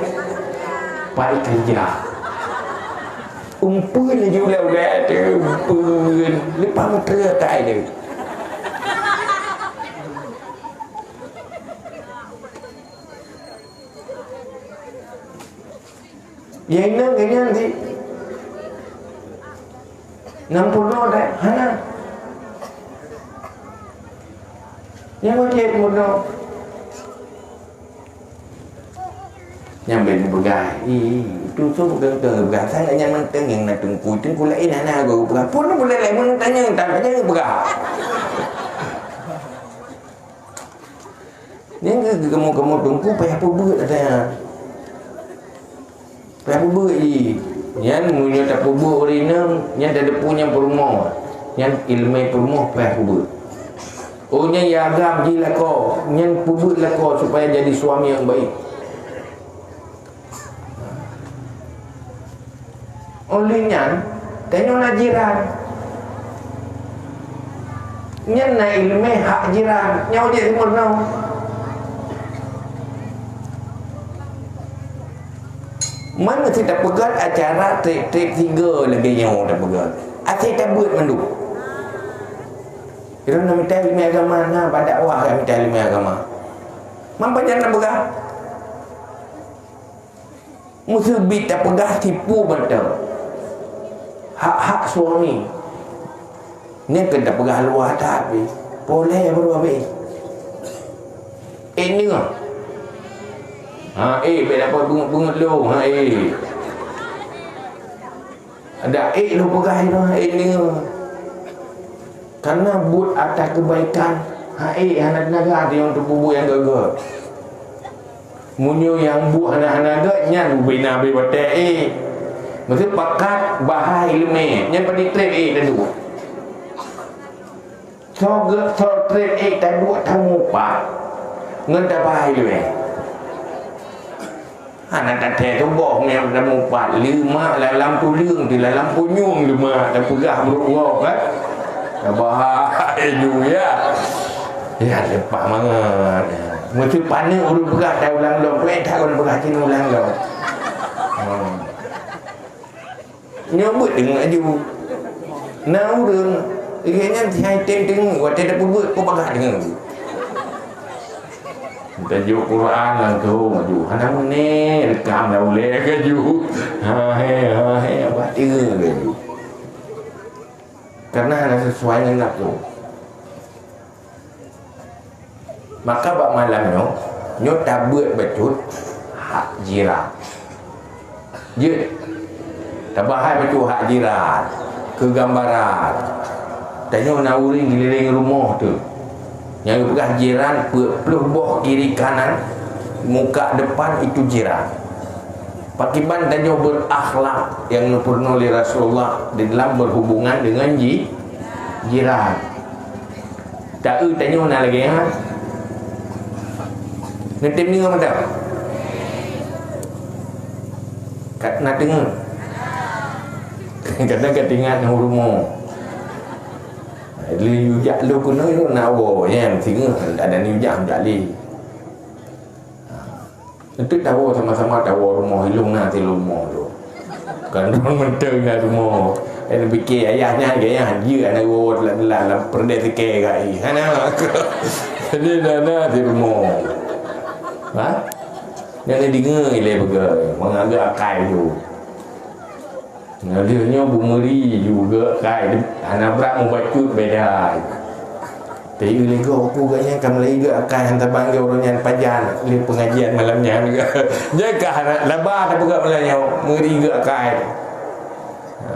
pai keureuja. Umpeuen laju ulée-ulée teuh, umpeuen. Leupah meuteue tai teuh. Nyang inong nyan di nyang peurunoe dai hana. Nyang wajéb peurunoe. Nyang ben peugah, "Ih, itu tu bukan ke peugah sangat nyang manteng nyang na teungku, teungku laén hana go peugah." Pun boleh laén mun tanya, tak tanya peugah. Nyang keu kamoe-kamoe teungku payah peubeuet ata nyan. Payah peubeuet jih. Nyan meunyoe tapeubeuet ureuëng inong, nyan tadepu nyang peurumoh. Nyan iéleumé peurumoh payah peubeuet. Oh nyan ya agam jih lakoe, nyan peubeuet lakoe supaya jadi suami nyang baik. Óh lheueh nyan, tanyoe na jiran. Nyan na iéleumé hak jiran, nyoe jeuet meurunoe. Man meusti tapeugét acara trép-trép tiga lagée nyoe tapeugét. Até tabeuet mandum. Irong na mita iéleumé agama, na bak dakwah ka mita iéleumé agama. Man pajan tapeugah? Meuseubiet tapeugah tipu mantong. Hak-hak suami. Nyan keu tapeugah luwa that pih. Poleh baru habéh. Eh, nyoe. Ha, eh, bèk dapat beungeut-beungeut lôn. Ha, eh. Ada eh lôn peugah nyoe, eh, nyoe. Karena buet ata keubaikan, ha, eh, hana teunaga teunyong teupeubuet nyang gét-gét. Meunyoe nyang buet hana-hana gét, nyan bubena bri watée, eh. Maksud pakat bahai leumé, nyan padit trép, eh, taduek. Soe gét, soe trép, eh, taduek tamupat ngon tabahai leumé. Hana tathèe tuboh nyang tamupat, leumah lam tuleueng teuh, lam punyueng leumah tapeugah brok woe kan. Tabahai ju ya. Ya leupah mangat. Meusti paneuk ureueng peugah that ulang lom, peue that ureueng peugah cit ulang lom. Hmm. Nyoe beuet deungoe aju. Na ureueng, lagèe nyan si hai tem deungoe, watèe tapeubeuet, peubagah deungoe. Tajuk Quran langsung aju. Hana meuné, rekam dah ulèe ke aju. Ha he, ha he, abah teungoe ke aju. Karena hana sesuai ngon nafsu. Maka bak malam nyoe, nyoe tabeuet bacut hak jiran. Jeuet, tabahai bacut hak jiran. Keu gambaran, tanyoe na ureueng geuliléng rumoh teuh. Nyang geupeugah jiran peuet ploh boh kiri kanan, muka depan itu jiran. Pakiban tanyoe beurakhlak nyang neupeurunoe lé Rasulullah di dalam berhubungan dengan ji-, jiran. Ta-eu tanyoe na lagèe nyan. Neutem deungoe mantong? Ka na deungoe? Kadang ka teuingat nyang rumoh. Lé yue jak lôn keunoe na woe nyan singoh ada neujak jak lé. Nanti tawoe sama-sama tawoe rumoh ilong na ti rumoh tu. Kan ureueng mantong na rumoh. Eh, pike ayah nyan ke ayah, jeuet aneuk woe lam, lam, lam peureudeh sikée gai. Hana. Jadi na, na ti rumoh. Ha? Nyan deungoe ilée peugah, mangat akai tu. Nyan lheueh nyoe beumeuri juga kai, hana brat mubacut beda. Tapi lé gob ku gobnyan ka meulai geuh akai han tabang geuh uroe nyan pajan lé pengajian malam nyan. Nyan ka hana laba tapeugah malam nyoe, meuri geuh akai. Ha.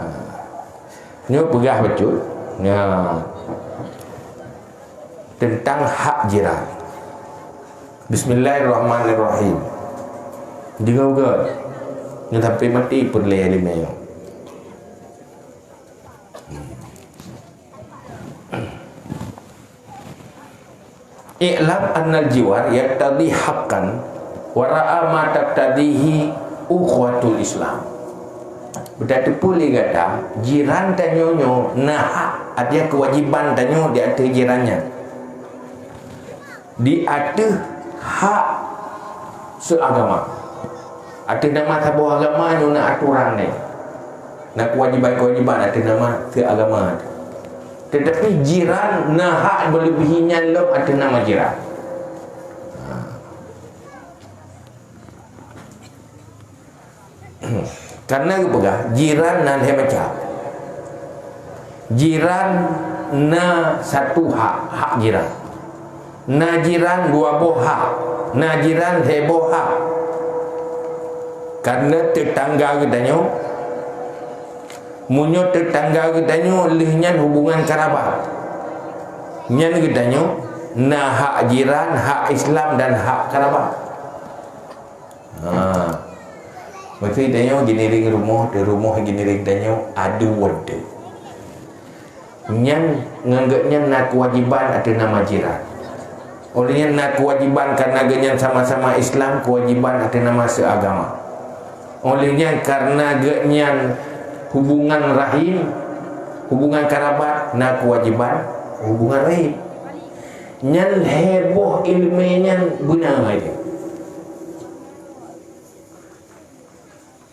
Nyoe peugah bacut. Nya. Teuntang hak jiran. Bismillahirrahmanirrahim. Deungoe geuh. Nyoe sampai maté peureulée lé meunyoe. I'lam annal jiwar yaqtadi haqqan wa ra'a ma taqtadihi ukhuwatul Islam. Beutateupeue lé gata, jiran tanyoe nyoe na hak, artinya keuwajiban tanyoe di ateueh jiran nyan. Di ateueh hak seuagama. Ateueh nama saboh agama nyoe na atoran nyan. Na keuwajiban-keuwajiban ateueh nama seuagama. Teutapi jiran na hak meuleubèh nyan lom ateueh nama jiran. Ha. Karena geupeugah, jiran na lhèe macam. Jiran na satu hak, hak jiran. Na jiran dua boh hak. Na jiran lhèe boh hak. Karena teutangga geutanyoe, meunyoe teutangga geutanyoe lheueh nyan hubungan karabat. Nyan geutanyoe na hak jiran, hak Islam dan hak karabat. Ha. Meusti tanyoe giniring rumoh, di rumoh giniring tanyoe adu wade. Nyan ngon geuh nyan na keuwajiban ateueh nama jiran. Oleh nyan na keuwajiban karena geuh nyan sama-sama Islam, keuwajiban ateueh nama seuagama. Oleh nyan karena geuh nyan hubungan rahim, hubungan karabat, na keuwajiban hubungan rahim. Nyan lhèe boh ileumèe nyan beuna lagèe.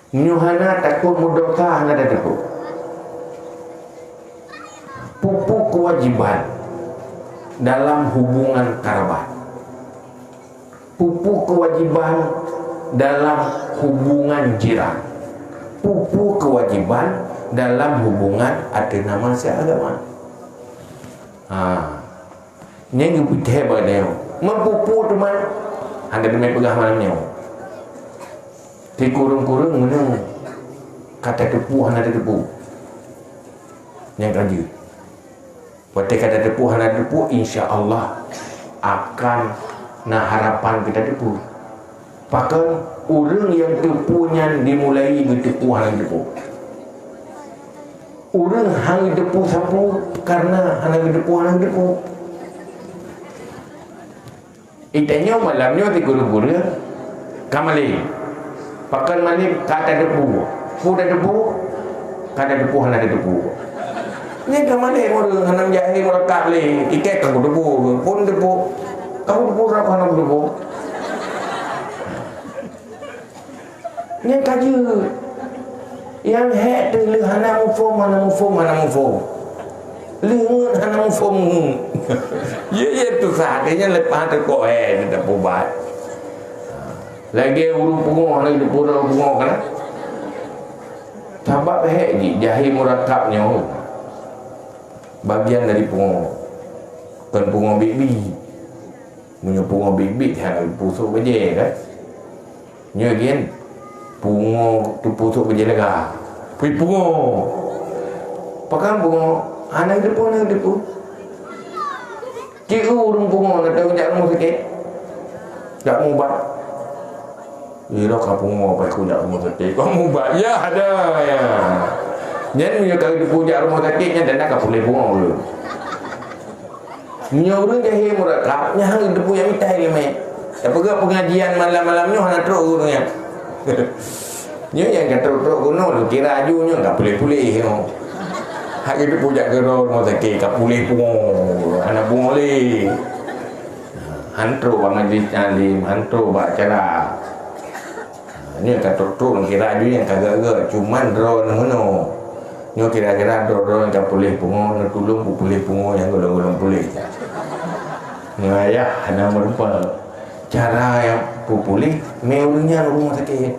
Meunyoe hana takot meudosa hana tateupeue. Peue-peue keuwajiban dalam hubungan karabat. Peue-peue keuwajiban dalam hubungan jiran. Peue-peue keuwajiban dalam hubungan ateueh nama seuagama. Ha. Nyan geupeuteuhèe bak tanyoe. Meupeue-peue teuma hana teumé peugah malam nyoe. Sikureueng-kureueng meunyoe ka tateupeue hana tateupeue. Nyan ka jeuet. Watèe ka tateupeue hana tateupeue, insya Allah akan na harapan keu tateupeue. Pakon ureueng nyang teupeue nyan dimulai geuteupeue hana geuteupeue. Ureueng hana geuteupeue sapeue karena hana geuteupeue hana geuteupeue. Itanyoe malam nyoe sikureueng-kureueng ka malém. Pakon malém ka tateupeue. Peue tateupeue? Ka tateupeue hana tateupeue. Nyan ka malém ureueng hana jahé meurakab lé. Iké ka kuteupeue, phôn teupeue. Ka kuteupeue rab hana kuteupeue. Nyan ka jeuet. Nyang hék teuh lheueh hana muphom, hana muphom, hana muphom. Lheueh ngeut hana muphom ngeut. Ye, ye, tusah. Nyan leupah teuh kok hék teuh tapeubat. Lagèe ureueng pungo, lagèe ureueng pungo kan. Sabab hék jih, jahé meurakab nyoe bagian dari pungo. Kon pungo biet-biet. Meunyoe pungo biet-biet hana geuteupeue sôk bajèe kan. Nyoe gen pungo teupeue sôk bajèe lega. Pui pungo. Pakon pungo hana geuteupeue, hana geuteupeue. Cit ureueng pungo na teuh jak rumoh sakét. Jak mubat. Iro ka pungo pai kujak rumoh sakét. Kong mubat. Ya, ada, ya. Nyan meunyoe ka geuteupeue jak rumoh sakét, nyan tanda ka puléh pungo ulôn. Meunyoe ureueng jahé meurakab, nyan hana geuteupeue jak mita ileumèe. Tapeugah pengajian malam-malam nyoe hana trok ureueng nyan. Nyoe nyang ka trok-trok gunong, kira aju nyoe ka puléh-puléh nyoe. Hana geuteupeue jak keudroe rumoh sakét, ka puléh pungo. Hana pungo lé. Han trok bak majlis taklim, han trok bak acara. Nyoe ka trok-trok kira ju nyang ka gèt-gèt, cuman droeneuh meunoe. Nyoe kira-kira droe-droe nyang ka puléh pungo, neutulông peupuléh pungo nyang golom-golom puléh. Nyoe ayah hana meurupa. Cara nyang peupuléh, mé ureueng nyan rumoh sakét.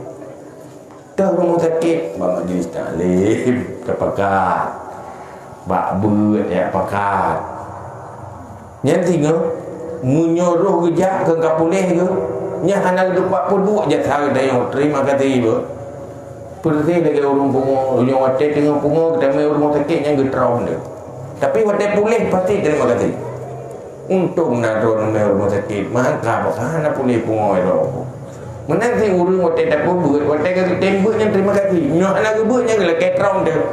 Teuh rumoh sakét, bak majlis taklim, teupakat. Bak beuet jak pakat. Nyan singoh, meunyoe roh geujak keu ka puléh geuh, nyan hana geuteupat peuduek jasa geutanyoe, terima kasih beuh. Peureuséh lagèe ureueng pungo, nyoe watèe teungoh pungo geutamé u rumoh sakét nyan geutrom deuh. Tapi watèe puléh pasti terima kasih. Untông na droeneuh u rumoh sakét, maka baka hana puléh pungo droe. Meunan cit ureueng watèe tapeubuet, watèe ka geutém beuet nyan terima kasih. Nyoe hana geubeuet nyan geulakèe trom teuh.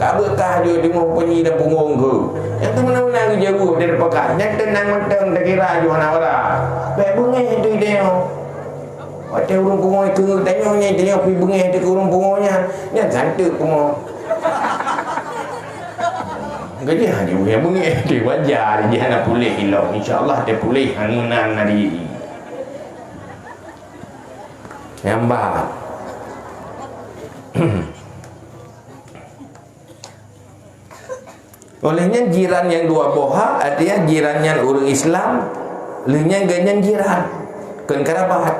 Ka beuet kah jeuet teungoh peunyi dan pungo geuh. Nyang teumeunan-meunan geujaweueb dari pakat. Nyang teunang mantong takira jeuet hana wara. Bèk beungèh teuh tanyoe. Watèe ureueng pungo keu tanyoe nyan, tanyoe pih beungèh teuh keu ureueng pungo nyan. Nyan santeuk pungo. Gajah hana beungèh-beungèh teuh, wajar jih hana puléh ilong. Insya Allah teupuléh meunan hari. Nyang ba. Oleh nyan jiran nyang dua boh ha, artinya jiran nyan ureueng Islam, lheueh nyan geuh nyan jiran, kon kerabat.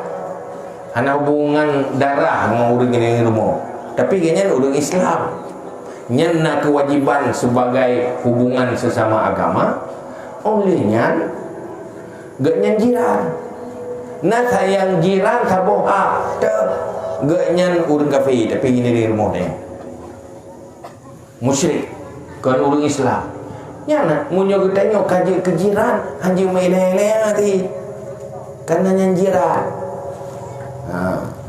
Hana hubungan darah ngon ureueng nyan rumoh, tapi geuh nyan ureueng Islam. Nyan na keuwajéban sibagai hubungan seusama agama, oleh nyan geuh nyan jiran. Na sayang jiran saboh ha, teuh geuh nyan ureueng kafé, tapi nyan di rumoh nyan. Musyrik, kon ureueng Islam. Nyan na, meunyoe geutanyoe ka jeuet keu jiran, hanjeuet meuilèe-ilèe até. Kareuna nyan jiran. Ha.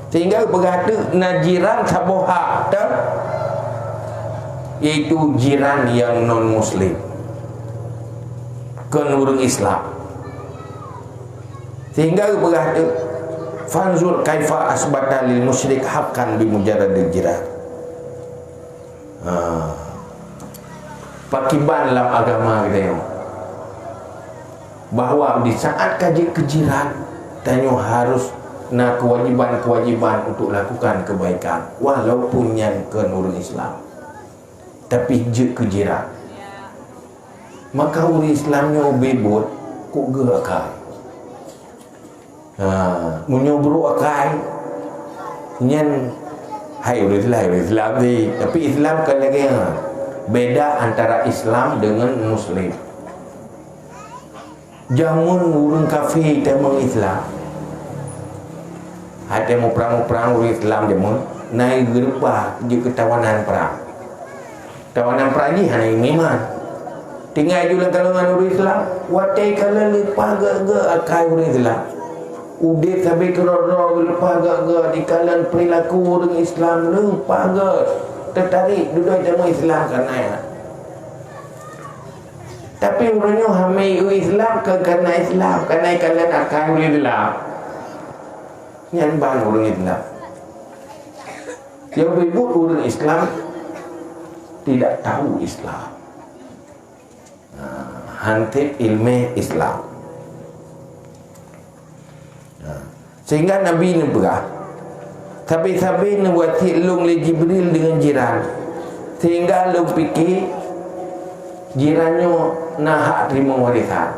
Sehingga geupeugah teuk na jiran saboh ha teuh, yaitu jiran nyang non muslim. Kon ureueng Islam. Sehingga geupeugah teuk, "Fanzur kaifa asbata lil musyrik haqqan bi mujarradil jiran." Ha. Pakiban lam agama geutanyoe bahwa di saat ka jeuet keu jiran, tanyoe harus na keuwajéban-keuwajéban untuk lakukan keubaikan, walaupun nyan kon ureueng Islam, tapi jeuet keu jiran. Maka ureueng Islam nyoe ubé buet kok geuh akai. Ha, meunyoe brok akai, nyan hai ureueng Islam, hai ureueng Islam sih. Tapi Islam kon lagèe nyan. Beda antara Islam dengan Muslim. Jameun ureueng kafé tamong Islam, hai tamuprang-muprang ureueng Islam jameun, na geureubah jeuet keu tawanan prang. Tawanan prang jih hana iman. Tinggai ju lam kalongan ureueng Islam, watèe kalon leupah gèt-gèt akai ureueng Islam. Udép sabe keudroe-droe leupah gèt-gèt, dikalon perilaku ureueng Islam leupah gèt. Teutarek dudoe tamong Islam kareuna nyan. Tapi ureueng nyoe hana eu Islam, kon kareuna Islam, kareuna ikalon akai ureueng Islam. Nyan ban ureueng Islam. Nyang ribot ureueng Islam tidak tahu Islam. Ha, han teb ileumèe Islam. Ha, sehingga Nabi neupeugah, "Sabe-sabe neuwasiet lôn lé Jibril deungon jiran, sehingga lôn pike jiran nyoe na hak teurimong warésan."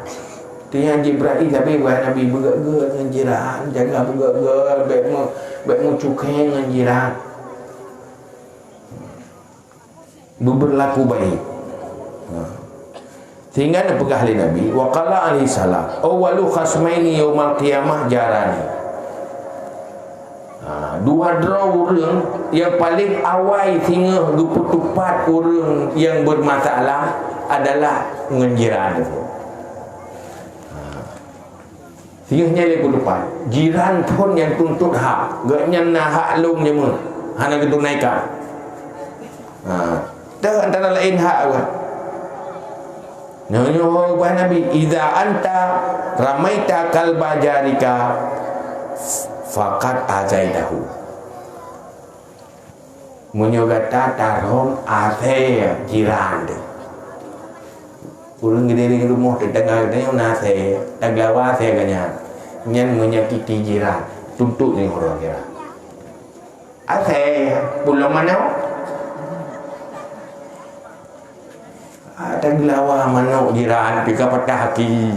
Tiep Jibril sabe wahai Nabi, beugèt-gèt ngon jiran, jaga beugèt-gèt, bèk meu-, bèk meucukèe ngon jiran. Beubeurlaku baik. Ha. Sehingga neupeugah lé Nabi, wa qala alaihi salam, "Awwalu khasmaini yaumal qiyamah jarani." Ha, dua droe ureueng nyang paleng awai singoh geupeutupat ureueng nyang beurmasalah adalah ngon jiran. Ha. Singoh nyan lé peutupat. Jiran phon nyang tuntot hak. Gobnyan na hak lôn jameun. Hana geutunaikan. Ha. Teuh antara laén hak geuh. Nyoe nyoe ho ubak Nabi, "Idza anta ramaita kalba jarika faqad azaitahu." Meunyoe gata tarhom asèe jiran teuh. Ureueng geudiri rumoh teutangga geutanyoe na asèe, tageulawa asèe geuh nyan. Nyan menyakiti jiran, tuntot nyoe ureueng jiran. Asai pulo manok. Ata geulawa manok jiran pih ka patah aki.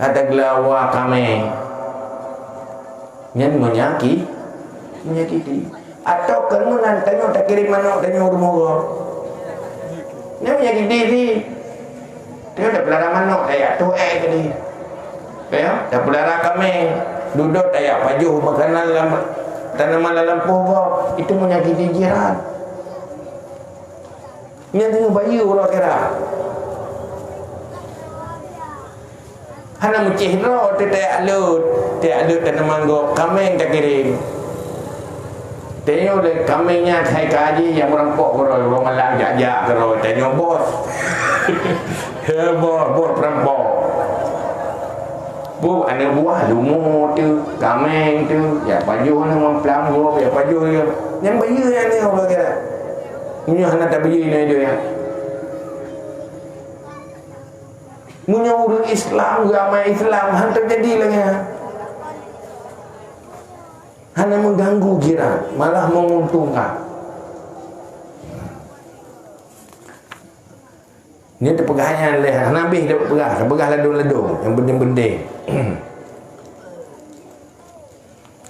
Ata geulawa kameng. Nyan menyaki-, menyakiti. Atau keu meunan tanyoe takirém manok tanyoe u rumoh gob. Nyan menyakiti cit. Tanyoe tapeulara manok, tajak toh ék tadi. Ya, tapeulara kameng, dudoe tajak pajoh makanan lam tanaman lam lampôh gob. Itu menyakiti jiran. Nyan teungoh bayeue uroe akhirat. Hana meucéh droe teuh tajak lôt, tajak lôt tanaman gob, kameng takirém. Tanyoe lé kameng nyan hai ka ji nyang meurampok keudroe, uroe malam jak-jak keudroe, tanyoe bos. He bos, bos peurampok. Bu, aneuk buah lumo teuh, kameng teuh, jak pajoh ngon plam gob, jak pajoh ya. Nyan bayeue nyan uroe akhirat. Meunyoe hana tabayeue inoe nyan. Meunyoe ureueng Islam, agama Islam, han teujadi lagée nyan. Hana mengganggu jiran, malah menguntungkan. Nyoe teupeugah nyan lé, hana habéh tapeugah, tapeugah ladôm-ladôm, nyang penting-penting.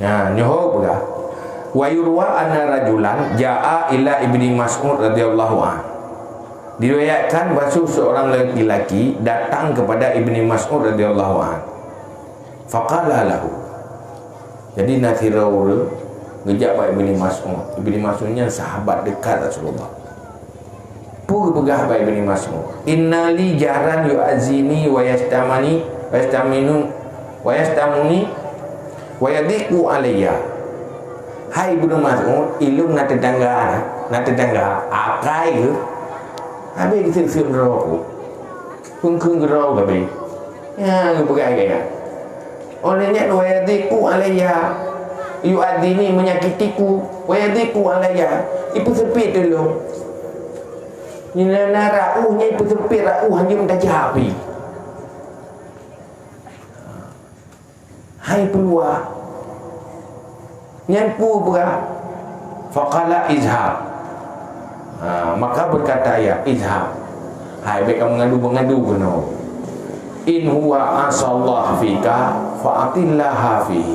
Nah, nyoe ho peugah. Wa yurwa anna rajulan jaa ila Ibni Mas'ud radhiyallahu anh. Diriwayatkan bahwa seorang laki-laki datang kepada Ibni Mas'ud radhiyallahu anh. Faqala lahu. Jadi na sidroe ureueng geujak bak Ibni Mas'ud. Ibni Mas'ud nyan sahabat dekat Rasulullah. Peue geupeugah bak Ibni Mas'ud? Inna li jaran yu'azini wa yastamani wa yastaminu wa yastamuni wa yadhiqu alayya. Hai Ibnu Mas'ud, ilôn na teutangga, na teutangga, akai geuh, habéh geuseuet-seuet droe ku. Kheun-kheun keudroe gabé. Nyan geupeugah lagée nyan. Óh lheueh nyan, "Wa yadhiqu alayya." Yu'adzini, menyakitiku. "Wa yadhiqu alayya." Ipeuseupiet ulôn. Nyan na raôh nyan ipeuseupiet, raôh hanjeuet tajak pih. Hai peuluah. Nyan peue peugah? Faqala, "Izhab." Ha, maka berkata ia, "Izhab." Hai, bék ka meungadu-meungadu keunoe. "In huwa asallah fika, fa atillaha fihi."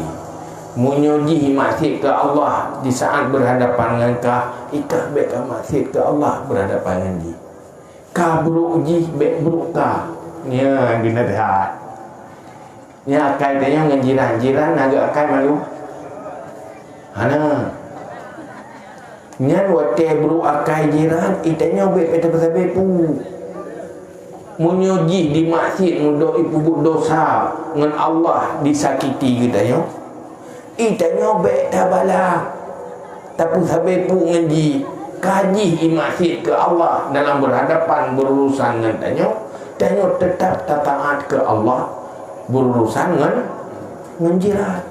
Meunyoe jih maksiet keu Allah di saat berhadapan ngon kah, ikah bék ka maksiet keu Allah berhadapan ngon jih. Ka brok jih, bék brok ka. Nyan geuneuk that. Nyan akai tanyoe ngon jiran. Jiran na geuakai mandum? Hana. Nyan watée brok akai jiran, i tanyoe bék, bék tapeusabe peue. Meunyoe jih di maksiet, mudoh ipeubuet dosa ngon Allah, disakiti geutanyoe, i tanyoe bék tabala, tapeusabe peue ngon jih. Ka jih i maksiet keu Allah dalam berhadapan, berurusan ngon tanyoe, tanyoe teutap tataát keu Allah, berurusan ngon, ngon jiran.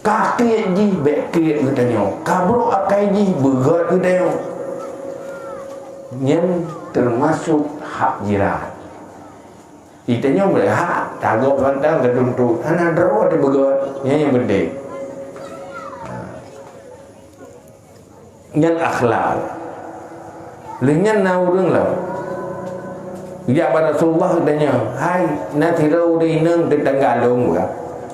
Ka kriet jih, bék kriet geutanyoe. Ka brok akai jih, beugét geutanyoe. Nyan teumasok hak jiran. Geutanyoe meulihat, tagob ganteng, tatuntut. Hana droe teuh beugét. Nyan nyang penting. Nyan akhlak. Lheueh nyan na ureueng lom geujak bak Rasulullah geutanyong, "Hai, na sidroe ureueng inong teutangga lôn," geupeugah,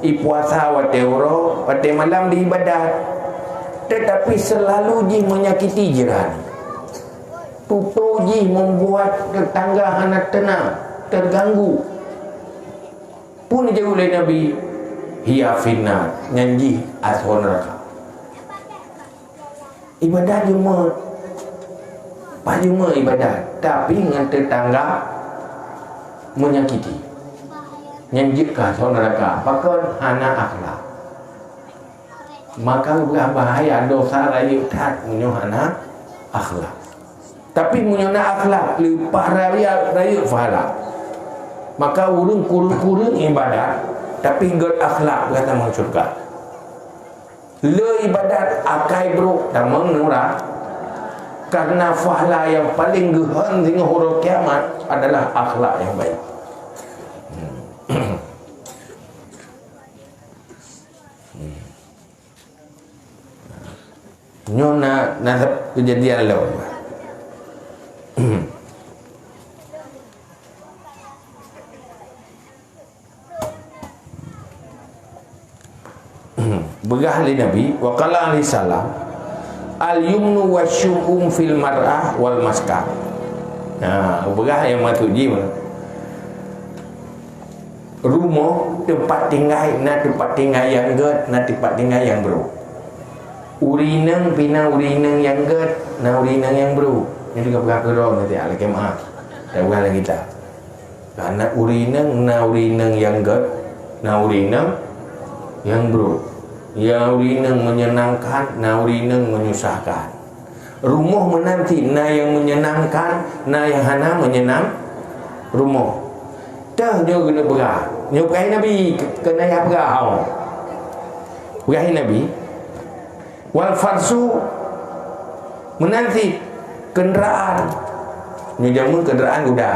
"ipuasa watée uroe, watée malam di ibadat. Teutapi seulalu jih menyakiti jiran. Tutoe jih membuat teutangga hana teunang, teuganggu." Peue neujaweueb lé Nabi? "Hiya finnar," nyan jih asoe neuraka. Ibadat jeuet, pajoh jeuet ibadat, tapi ngon teutangga menyakiti. Nyan jeuet keu asoe neuraka, pakon? Hana akhlak. Maka geupeugah bahaya, dosa rayeuk that meunyoe hana akhlak. Tapi meunyoe na akhlak, leupah rayeuk, rayeuk pahala. Maka ureueng kureueng-kureueng ibadat, tapi gét akhlak, gata tamong syeuruga. Le ibadat, akai brok, tamong neura-, karena pahala nyang paleng geuhon singoh uroe kiamat adalah akhlak nyang baik. Hmm. Hmm. Nyoe na, na keujadian lom. Peugah lé Nabi, wa qala alaihi salam, "Al-yumnu wasyu'um fil mar'ah wal maskan." Nah, peugah nyang maksud jih, rumoh teumpat tinggai, na teumpat tinggai nyang gét, na teumpat tinggai nyang brôk. Ureueng inong pih na ureueng inong nyang gét, na ureueng inong nyang brôk. Nyoe juga peugah keudroe nanti, alakée meu'ah. Dak peugah lagée kita. Karena ureueng inong na ureueng inong nyang gét, na ureueng inong nyang brôk. Ya, ureueng inong menyenangkan, na ureueng inong menyusahkan. Rumoh meunan cit na nyang menyenangkan, na nyang hana menyenang rumoh. Teuh nyoe geuneuk peugah. Nyoe peugah Nabi, keu-, keuneuk peugah, hao. Peugah Nabi, wal farsu meunan cit kendaraan. Nyoe jameun kendaraan guda.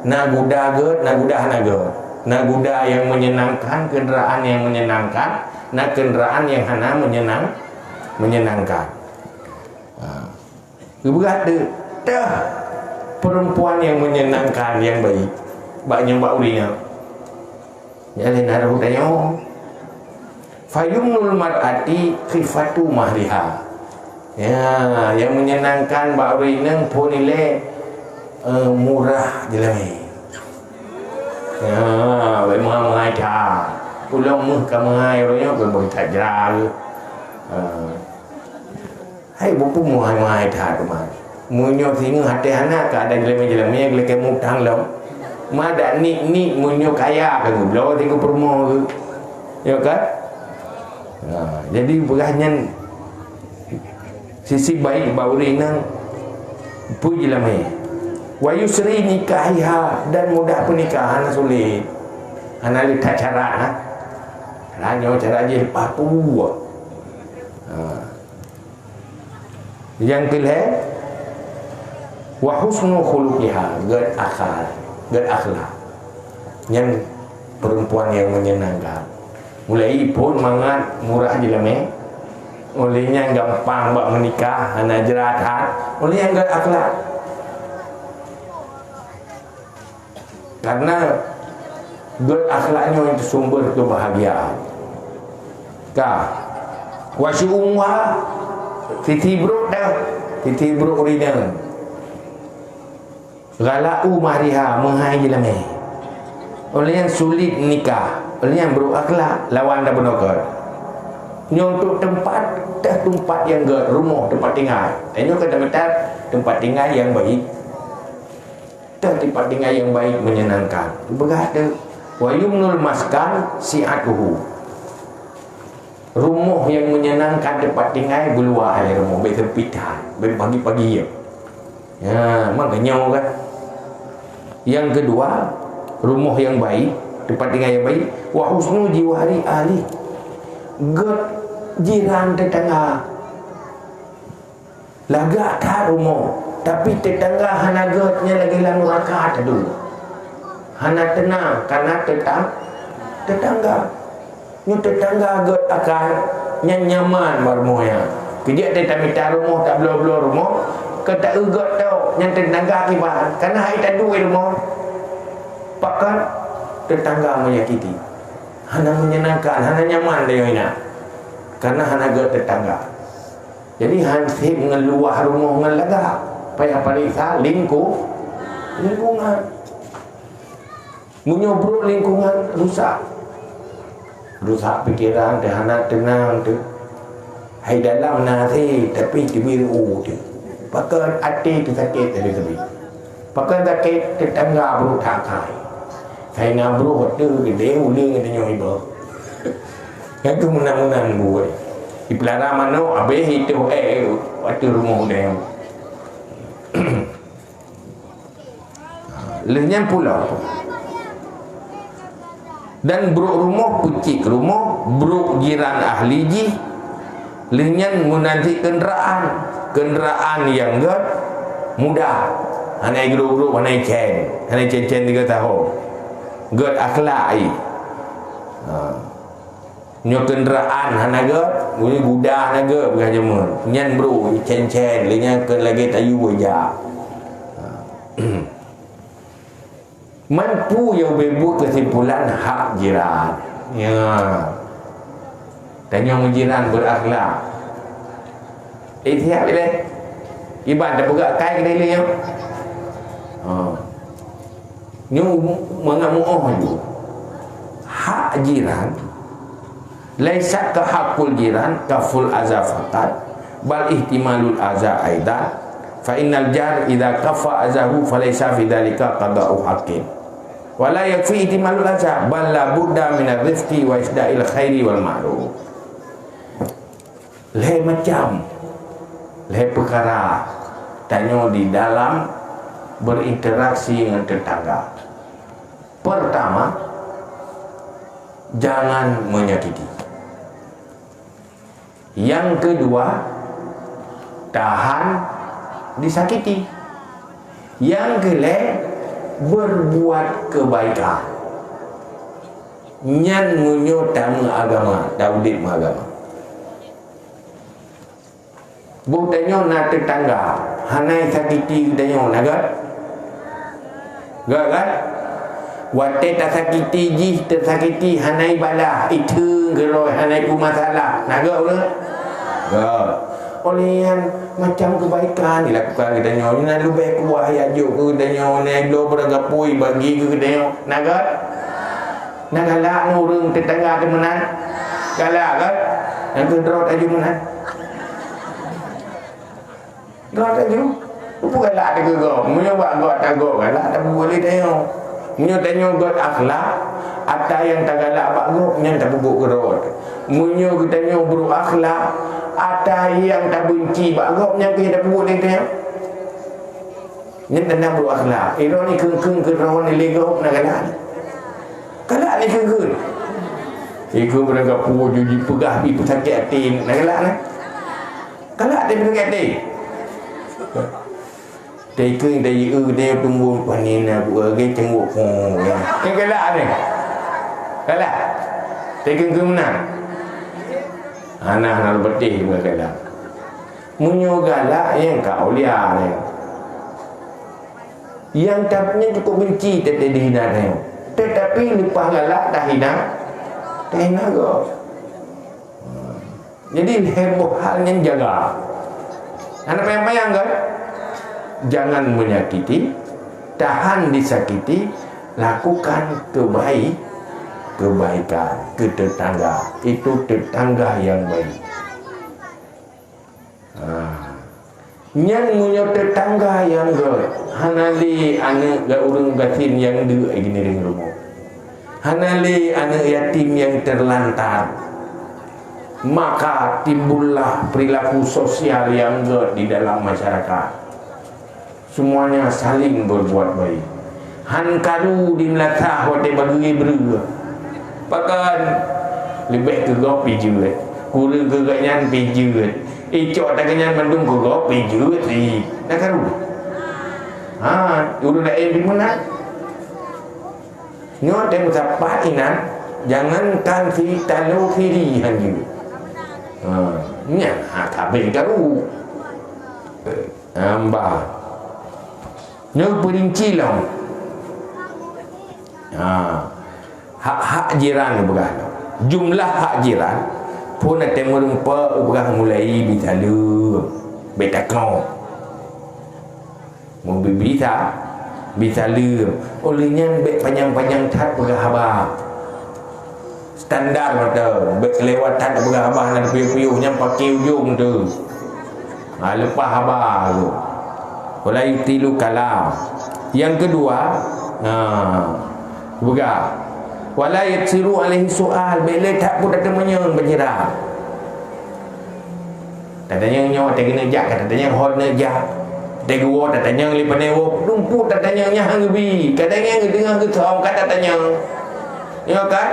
Na guda gét, na guda hana gét. Na guda nyang menyenangkan, kendaraan nyang menyenangkan, na kendaraan nyang hana menyenang-, menyenangkan. Ha. Geupeugah teuh, teuh perempuan nyang menyenangkan, nyang baik. Bak nyoe bak ureueng inong. Nyan lé na roh tanyoe. Fayumnul mar'ati khifatu mahriha. Ya, nyang menyenangkan bak ureueng inong phon ilée, eh, murah jeulamé. Ya, bèk meuhai-meuhai that. Ulôn meuh ka meuhai uroe nyoe keu beuta jra. Ha. Hai, bukon meuhai-meuhai that teuma. Meunyoe singoh até hana ka ada jeulamé-jeulamé nyang geulakée mutang lom. Ma dak nik-nik meunyoe kaya ka geubloe singoh peurumoh geuh. Ya kan? Ha, jadi peugah nyan sisi baik bak ureueng inong peue jeulamé. Wa yusri nikahiha, dan mudah peunikah, hana sulet. Hana lé that syarat, ha. Syarat nyoe syarat jih leupah peue. Ha. Nyang keulhèe, wa husnu khuluqiha, gét akhlak, gét akhlak. Nyan perempuan nyang menyenangkan. Mulai phon mangat murah jeulamé, óh lheueh nyan gampang bak meunikah, hana jra that, óh lheueh nyan gét akhlak. Karena gét akhlak nyoe sumber keubahgiaan. Ka. Wa syu'umuha, sisi brôk dah, sisi brôk ureueng inong. Ghala'u mahriha, meuhai jeulamé. Óh lheueh nyan sulet nikah, óh lheueh nyan brôk akhlak, lawan dah bunoe gét. Nyoe untuk teumpat, teuh teumpat nyang gét, rumoh, teumpat tinggai. Dan nyoe ka teumpat, teumpat tinggai nyang baik. Teuh teumpat tinggai nyang baik, menyenangkan. Peugah teuh, wa yumnul maskan si'atuhu. Rumoh nyang menyenangkan teumpat tinggai, beuluwah lé rumoh, bèk seumpit that, bèk pagi-pagi ya. Ya, makajih nyoe kan. Nyang keudua, rumoh nyang baik, teumpat tinggai nyang baik, wa husnu jiwari ahli. Gét jiran tetangga. Lagak that rumoh, tapi tetangga hana gét, nyan lagèe lam nuraka teuh. Hana teunang, karena tetang-, tetangga. Nyoe tetangga gét akai, nyan nyaman bak rumoh nyan. Keujeuet teuh tamita rumoh, tabloe-bloe rumoh, ka taeu gét tôk, nyan tetangga kiban, karena hai taduek rumoh. Pakon tetangga menyakiti. Hana menyenangkan, hana nyaman tanyoe inan. Karena hana gét tetangga. Jadi, han sép ngon luwah rumoh ngon lagak. Payah pareksa lingku-, lingkungan. Meunyoe brôk lingkungan, rusak. Rusak pikeran, teuh hana teunang teuh. Hai dalam na até, tapi teubiet u teuh. Pakon até teusakét sabe-sabe. Pakon sakét tetangga brôk that akai. Hai na brôk teuh geudeh ulèe ngon tanyoe iba. Nyan keuh meunan-meunan buet. Ipeulara manok, abéh itôh èk ateueh rumoh udeb. Lheueh nyan pulang. Dan brôk rumoh, peucit rumoh, brôk jiran ahli jih. Lheueh nyan meunan cit keundaraan. Keundaraan nyang gét mudah. Hana igrôp-grôp, hana icén. Hana icén-cén tiga tahun. Gét akhlak jih. Ha. Nyoe keundaraan hana gèt, nyoe guda hana gèt, peugah jameun. Nyan bro, icen-cen, lé nyan keu lagèe tayue jak. Man peue nyang ubé buet keusimpulan hak jiran. Ya. Tanyoe ngon jiran berakhlak. Eh, siap ilèe. Iban tapeugah kai keudéh lé nyoe. Ha. Nyoe mangat muoh ju. Hak jiran laisa ka hakul jiran kaful aza faqat, bal ihtimalul aza aidan. Fa innal jar idza kafa azahu falaisa fi dzalika qada'u haqqin. Wa la yakfi ihtimalul aza, bal la budda minar rifqi wa isda'il khairi wal ma'ruf. Lhèe macam, lhèe peukara tanyoe di dalam berinteraksi ngon tetangga. Pertama, jangan menyakiti. Yang kedua, tahan disakiti. Yang keulhèe, berbuat kebaikan. Nyan meunyoe tameuagama, taudép meuagama. Boh tanyoe na teutangga, hana isakiti geutanyoe, na gèt? Gèt kan? Watèe tasakiti jih, teusakiti hana ibalah, itheun keudroe, hana ipeumasalah, na gèt ureueng? Gèt. Oleh nyan, macam kebaikan dilakukan geutanyoe, na leubeh kuah ya jok keu geutanyoe, na ibloe beurangkapeue bagi keu geutanyoe, na gèt? Na galak ngon ureueng teutangga teuh meunan? Galak kan? Nyang keu droe tajak meunan. Droe tajak. Peue galak teuh keu gob? Meunyoe bak gob tagok galak, tapeubuet lé tanyoe. Meunyoe tanyoe gèt akhlak, ata nyang tagalak bak gob nyan tapeubuet keu droe. Meunyoe geutanyoe brôk akhlak, ata nyang tabeunci bak gob nyan keuh nyang tapeubuet lé tanyoe. Nyan tanda brôk akhlak. Droeneuh ikheun-kheun keu droeneuh lé gob na galak. Galak nyan ikheun-kheun. Ikheun beurangkapeue ju jipeugah pih peusakét até na galak nyan. Galak teuh peusakét até. Teuikheun teuieu teuieu tumbông panin na buet lagèe ceumbok phon. Nyan galak nyan. Galak. Teuikheun-kheun meunan. Hana, hana lôn patéh galak. Meunyoe galak nyang ka aulia nyan. Nyang ta-, nyang cukôp beunci teuh dihina tanyoe. Teutapi leupah galak tahina, tahina gob. Jadi lhèe boh hal nyan jaga. Hana payang-payang kan? Jangan menyakiti, tahan disakiti, lakukan kebaik, kebaikan ke tetangga. Itu tetangga yang baik. Ha. Nyan meunyoe teutangga nyang gèt, hana lé aneuk geuh ureueng gasien nyang deuk i geuneureng rumoh. Hana lé aneuk yatim nyang teulantar. Maka timbullah perilaku sosial nyang gèt di dalam masyarakat. Semuanya saling berbuat baik. Han karu di meulasah watèe bageue breueh. Pakon? Leubeh keu gob pih jeuet. Kureueng keu gobnyan pih jeuet. Icok takeunyan mandum keu gob pih jeuet cit. Na karu? Ha, ureueng laén pih meunan. Nyoe teuh meusapat inan, jangankan sitalo siri han jeuet. Ha, nyan ha, ka abéh karu. Hamba. Nyoe peurinci lom. Ha. Hak-hak jiran geupeugah lom. Jumlah hak jiran, phon até meurumpok geupeugah mulai bisaleuem, bèk takong. Meubri bisa, bisaleuem. Óh lheueh nyan bèk panyang-panyang that peugah haba. Standar mantong, bèk keulewat that peugah haba, hana piôh-piôh nyan paké ujong teuh. Ha, leupah haba tu. Wala yutilu kalam. Nyang keudua, ha, peugah. Wala yaksiru alaihi sual, bèk lé that peue tateumanyong bak jiran. Tatanyong nyoe, watèe keuneuk jak ka tatanyong, ho neuk jak. Watèe geuwoe tatanyong lé pané woe, dumpeue tatanyong nyan han geubi. Kadang nyan geuteungoh geusöm ka tatanyong. Nyoe kan?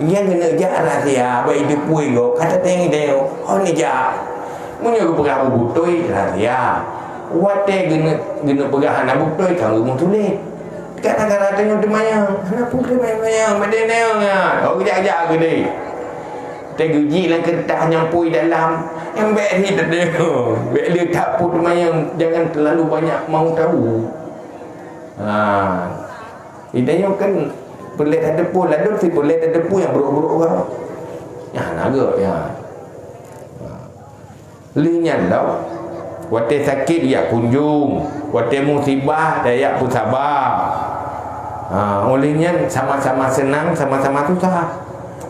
Nyan keuneuk jak rahsia, bak jiteupeue gob, ka tatanyong-tanyong, ho neuk jak. Meunyoe geupeugah beutôi, rahsia. Watèe geuneuk, geuneuk peugah hana beutôi, ka geumeutuléh. Kadang-kadang tanyoe teumanyong, hana peue teumanyong, padum nyoe nyan. Oh, geujak-jak keudéh. Teugeujik lam keureutah nyang pui dalam, nyang bèk hi teudeungoe. Bèk le that peue teuma nyang, jangan terlalu banyak mau tahu. Ha. Di tanyoe kan peureulèe tateupeue, ladôm si peureulèe tateupeue nyang brôk-brôk ka. Nyan na geuh, ya. Ha. Lheueh nyan lom, watèe sakét jak kunjong, watèe musibah tajak peusaba. Ha, óh lheueh nyan sama-sama seunang, sama-sama susah.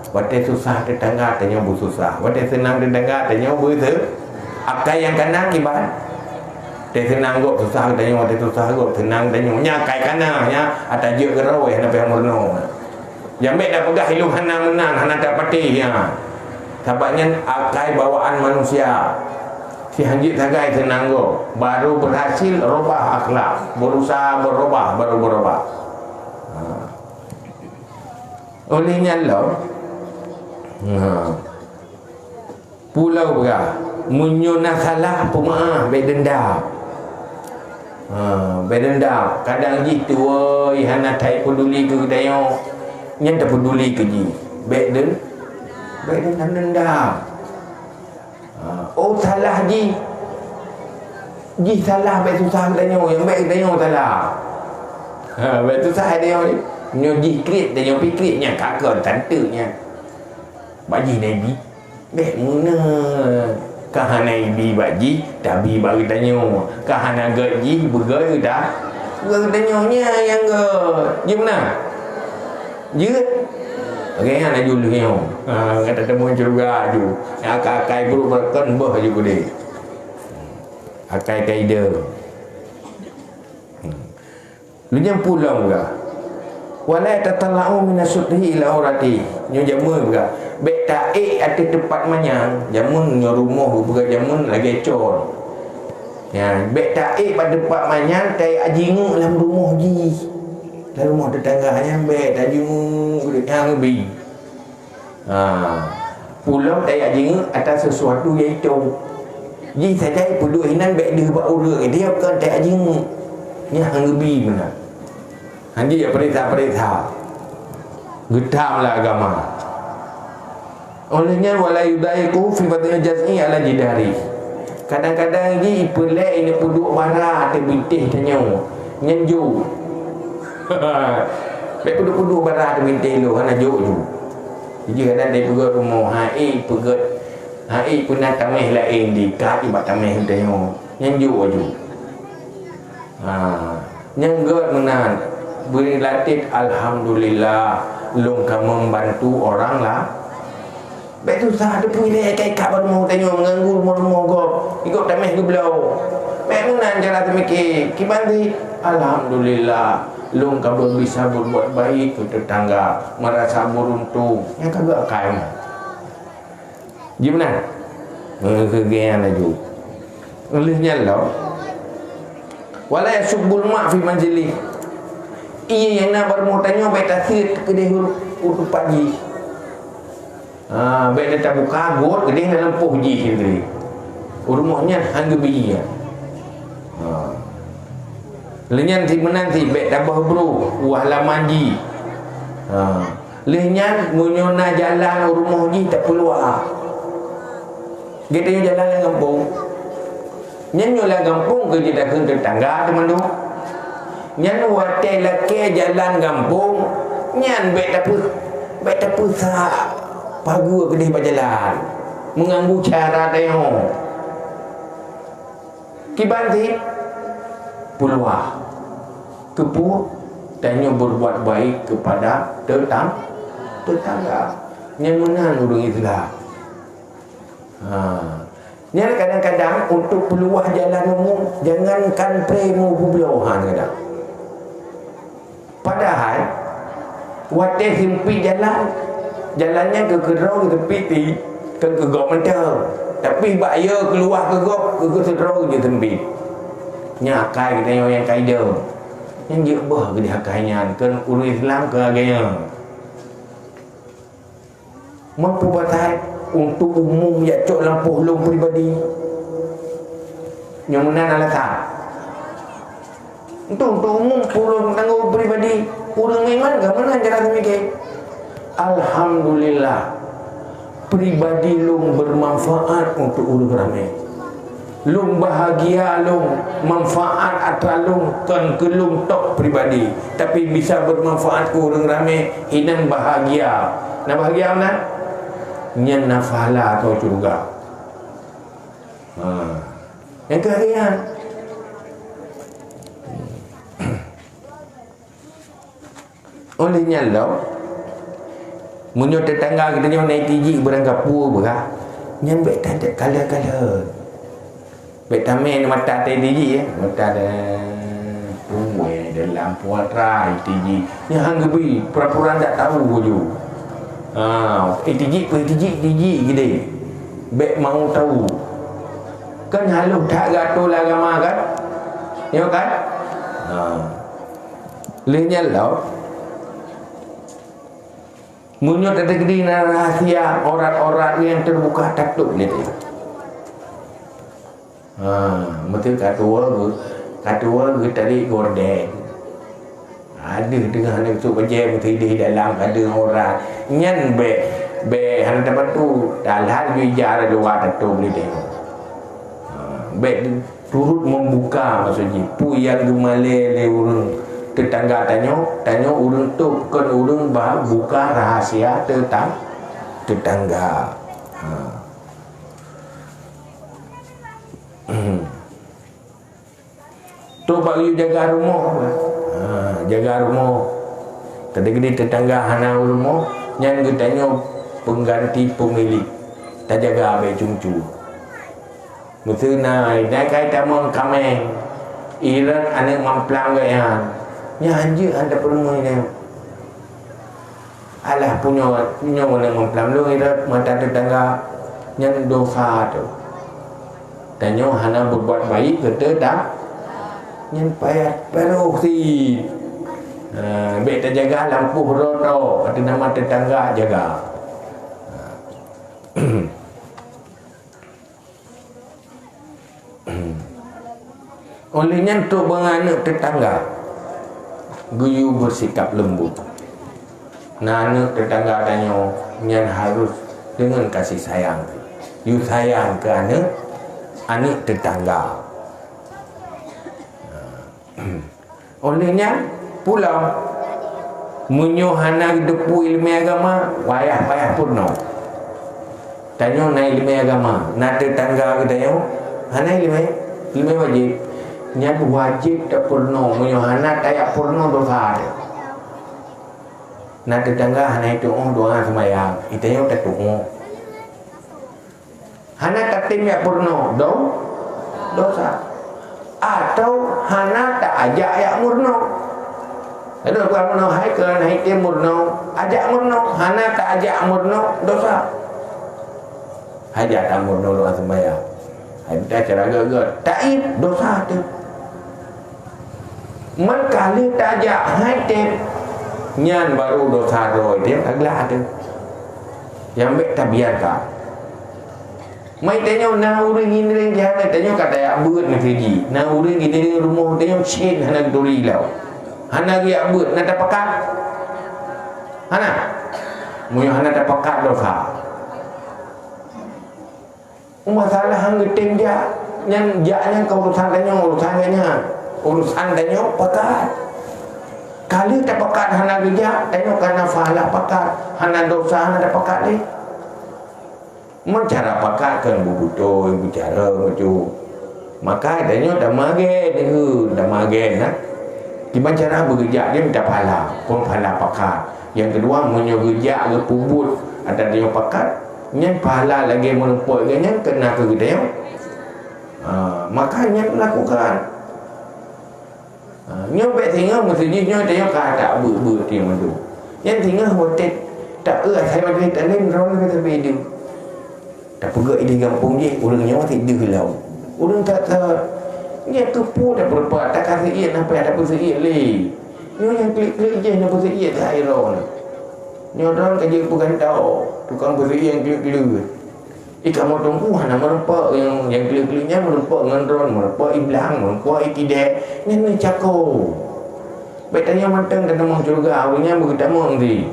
Watèe susah teutangga tanyoe beususah, watèe seunang teutangga tanyoe beuseu-, akai nyang kana kiban. Watèe seunang gob susah tanyoe, watèe susah gob seunang tanyoe. Nyan akai kana, nyan ata jeuet keudroe hana payah meurunoe. Nyang bèk tapeugah ilôn hana meunan, hana tapatéh, ya. Sabab nyan akai bawaan manusia. Si hanjeuet sagai seunang gob, baru berhasil robah akhlak, berusaha berubah, baru berubah. Ha. Óh lheueh nyan lom, ha. Pulo peugah, meunyoe na salah, peumeu'ah, bèk deundam. Ha, bèk deundam. Kadang jih tuwoi hana that peuduli keu geutanyoe, nyan tapeuduli keu jih. Bèk deun-, bèk deundam-deundam. Ha, oh, salah jih. Jih salah, bèk susah geutanyoe, nyang bèk geutanyoe salah. Ha, bèk susah geutanyoe. Nyoe jih kriet, tanyoe pih kriet, nyan ka kon tante nyan. Bak jih na ibi. Bèk meunan. Ka hana ibi bak jih, tabi bak geutanyoe. Ka hana gèt jih, beugèt geuta-, beugèt geutanyoe. Nyan nyang gèt. Jeuet meunan? Jeuet? Oke, nyan laju lheueh nyoe. Ha, ka tateumèe syeuruga laju. Nyang akai-akai brôk-brôk kon beuh laju keudéh. Akai-akai idéh. Hmm. Lheueh nyan pulang peugah, "Wala tatala'u mina suthihi ila aurati." Nyoe jameun peugah, bèk taék ateueh teumpat manyang. Jameun nyoe rumoh geupeugah jameun lagèe con. Ya, bèk taék bak teumpat manyang, tajak jingeuk lam rumoh jih. Lam rumoh teutangga nyan bèk tajingeuk, nyan bi. Ha, pulang tajak jingeuk atas sesuatu nyang itong. Jih saja ipeuduek inan bèk deuh bak ureueng, dia kon tajak jingeuk. Nyan han geubi meunan. Han jijak peuriksa-peuriksa. Geutam lam agama. Óh lheueh nyan, wala yudaiku fi batni jaz'i ala jidari. Kadang-kadang jih ipeulék ineuk peuduek bara ateueh bintéh tanyoe. Nyan jok. Bèk peuduek-peuduek bara ateueh bintéh lôn, hana jok ju. Jih kadang dai peugèt rumoh, hai peugèt, hai peuna taméh laén di, ka ibat taméh tanyoe. Nyan jok ju. Ha, nyang gèt meunan, bri latét, "Alhamdulillah, lôn ka membantu orang la-," bèk susah teupeu ilèe ka ikab rumoh tanyoe, meuganggu rumoh-rumoh gob, di gob taméh geubloe. Bèk meunan cara teumike, kiban di, "Alhamdulillah, lôn ka bisa berbuat baik keu tetangga, merasa beruntung." Nyang ka geuakai meunan. Jih meunan? Meugeugeunyan laju. Lheueh nyan lom, "Wala yasubbul ma' fi manzilih." Ié nyang na bak rumoh tanyoe bèk taseuet keudéh u, u teumpat jih. Ha, bèk tabuka gôt keudéh lam poh jih keudéh. U rumoh nyan han geubi ié. Ha. Lheueh nyan sit meunan sit bèk taböh broh u halaman jih. Ha. Lheueh nyan meunyoe na jalan u rumoh jih tapeuluwa. Geutanyoe jalan lam gampông. Nyan nyoe lam gampông keu jeuet takheun teutangga teumandum. Nyan watèe lakèe jalan gampông, nyan bèk tapeu-, bèk tapeusak pageue keudéh bak jalan. Meuganggu cara tanyoe. Kiban sit peuluwa. Keupeue? Tanyoe berbuat baik kepada tetang-, tetangga. Nyan meunan ureueng Islam. Ha. Nyan kadang-kadang untuk peuluwa jalan umum, jangankan pré mu peubloe han kadang. Padahai, watèe seumpit jalan, jalan nyan keu keudroe geuseumpit di, keu, keu gob mantong. Tapi bak yo keuluwa keu gob, keu, keu sidroe geuseumpit. Nyan akai geutanyoe nyang ka idong. Nyan jeuet beuh geudeh akai nyan, keu ureueng Islam keu lagèe nyan. Meupeubatai untuk umum jak cok lam poh lôn pribadi. Nyoe meunan alasan. Untuk, untuk umum poh lôn tanggong pribadi. Ureueng iman ka meunan cara teumike. Alhamdulillah. Pribadi lôn bermanfaat untuk ureuëng ramé. Lôn bahagia lôn, manfaat atra lôn kon keu lôn tok pribadi, tapi bisa bermanfaat keu ureuëng ramé, inan bahagia. Na bahagia meunan? Nyan na pahala keu syeuruga. Ha. Nyang keu hari nyan. Óh lheueh nyan lom, meunyoe teutangga geutanyoe na itijik beurangkapeue beurah, nyan bék takalon-kalon. Bék tamé mata teu itijik, ya. Mata teu puweh dalam puatra itijik. Nyan han geubi, pura-pura ndak tahu baju. Ha, itijik pun itijik, itijik geude. Bék mau tahu. Kan halôh that geuatô lé agama kan? Ya kan? Ha. Lheueh nyan lom, meunyoe teukeudi na rahsia aurat-aurat nyang teubuka, tatôb lé teuh. Ha, meuteun ka tuwoe geu-, ka tuwoe geutalék gorden. Aduh, teungoh hana geusôk bajée meusideh dalam ka deuh aurat. Nyan bék, bék hana tabantu. Talat ju ija luwa tatôb lé teuh. Ha, bék turut membuka, maksud jih, peue nyang geumalée lé ureuëng teutangga tanyoe, tanyoe ureuëng tôb, kon ureuëng ba buka rahsia teutang-, teutangga. Ha. Tôb bak geuyue jaga rumoh. Ha, jaga rumoh. Teukeudi teutangga hana rumoh, nyan geutanyoe pengganti pemilik. Tajaga bék cum-cum. Meuteuna, na kai tamong kaméng, irot aneuëk mamplam geuh nyan. Nyan jeuet han tapeurumoh nyan. Alah, punyoe, punyoe aneuëk mamplam lôn irot mata teutangga, nyan dosa teuh. Tanyoe hana berbuat baik keu teutang-, nyan payah peurôh cit. Ha, bék tajaga lampôh droe, ateueh nama teutangga jaga. Óh lheueh nyan trok bak aneuëk teutangga, geuyue bersikap lembut. Na aneuëk teutangga tanyoe nyan harus deungon kasih sayang. Yue sayang keu aneuëk, aneuëk teutangga. Óh lheueh nyan, pulang. Meunyoe hana geuteupeue iéleumé agama, wayah payah peurunoe. Tanyoe na iéleumé agama, na teutangga geutanyoe hana iéleumé, iéleumé wajéb. Nyan wajéb tapeurunoe, meunyoe hana tajak peurunoe, dosa teuh. Na teutangga hana jitu'oh doa seumayang, geutanyoe tatu'oh. Hana tatem jak peurunoe, do-, dosa. Atawa hana taajak jak meurunoe. Aduh, bukan meurunoe, hai keu hana item meurunoe, ajak meurunoe, hana taajak meurunoe, dosa. Hai jak tameurunoe doa seumayang. Hai mita cara gét-gét, taib, dosa teuh. Man ka lheueh tajak hai tem, nyan baru dosa droe tem ka gleh teuh. Nyang bék tabiarkan. Mai tanyoe na ureuëng ngieng-ngieng jih hana, tanyoe ka tajak beuet meukeujih. Na ureuëng ngieng-ngieng rumoh tanyoe cen hana geuturi lom. Hana geujak beuet, na tapakat? Hana. Meunyoe hana tapakat dosa. Masalah han geutem jak, nyan jak nyan ka urusan tanyoe, urusan geuh nyan. Urusan tanyoe pakat. Ka lheueh tapakat hana geujak, tanyoe ka na pahala pakat, hana dosa hana tapakat lé. Meucara pakat keu beubeutôi, beucara meucue. Maka tanyoe tamagée deuh, tamagée na. Kiban cara beugeujak dia mita pahala, kon pahala pakat. Nyang keudua, meunyoe geujak geupeubuet atra tanyoe pakat, nyan pahala lagée meurumpok geuh nyan keu na keu geutanyoe. Ha, maka nyan lakukan. Ha, nyoe bék singoh meuseujih nyoe tanyoe ka tak beuet-beuet tanyoe mandum. Nyan singoh watée tak eu asai mandum talem droe keu sabe deuh. Tapeugah idéh gampông jih, ureuëng nyoe sit deuh lom. Ureuëng that-that, nyan keupeue tapeureupat, takaseuiet, napa nyang tapeuseuiet lé? Nyoe nyang klik-klik jih nyang peuseuiet hai droe. Nyoe droe ka jeuet peugantoe, tukang peuseuiet nyang klik-klik. Ih, kamoe teungku hana meurumpok nyang, nyang klik-klik nyan meurumpok ngon droe, meurumpok i blang, meurumpok i kidée, nyan neucako. Bék tanyoe mantong tatamong syeuruga, ureuëng nyan beugeutamong di.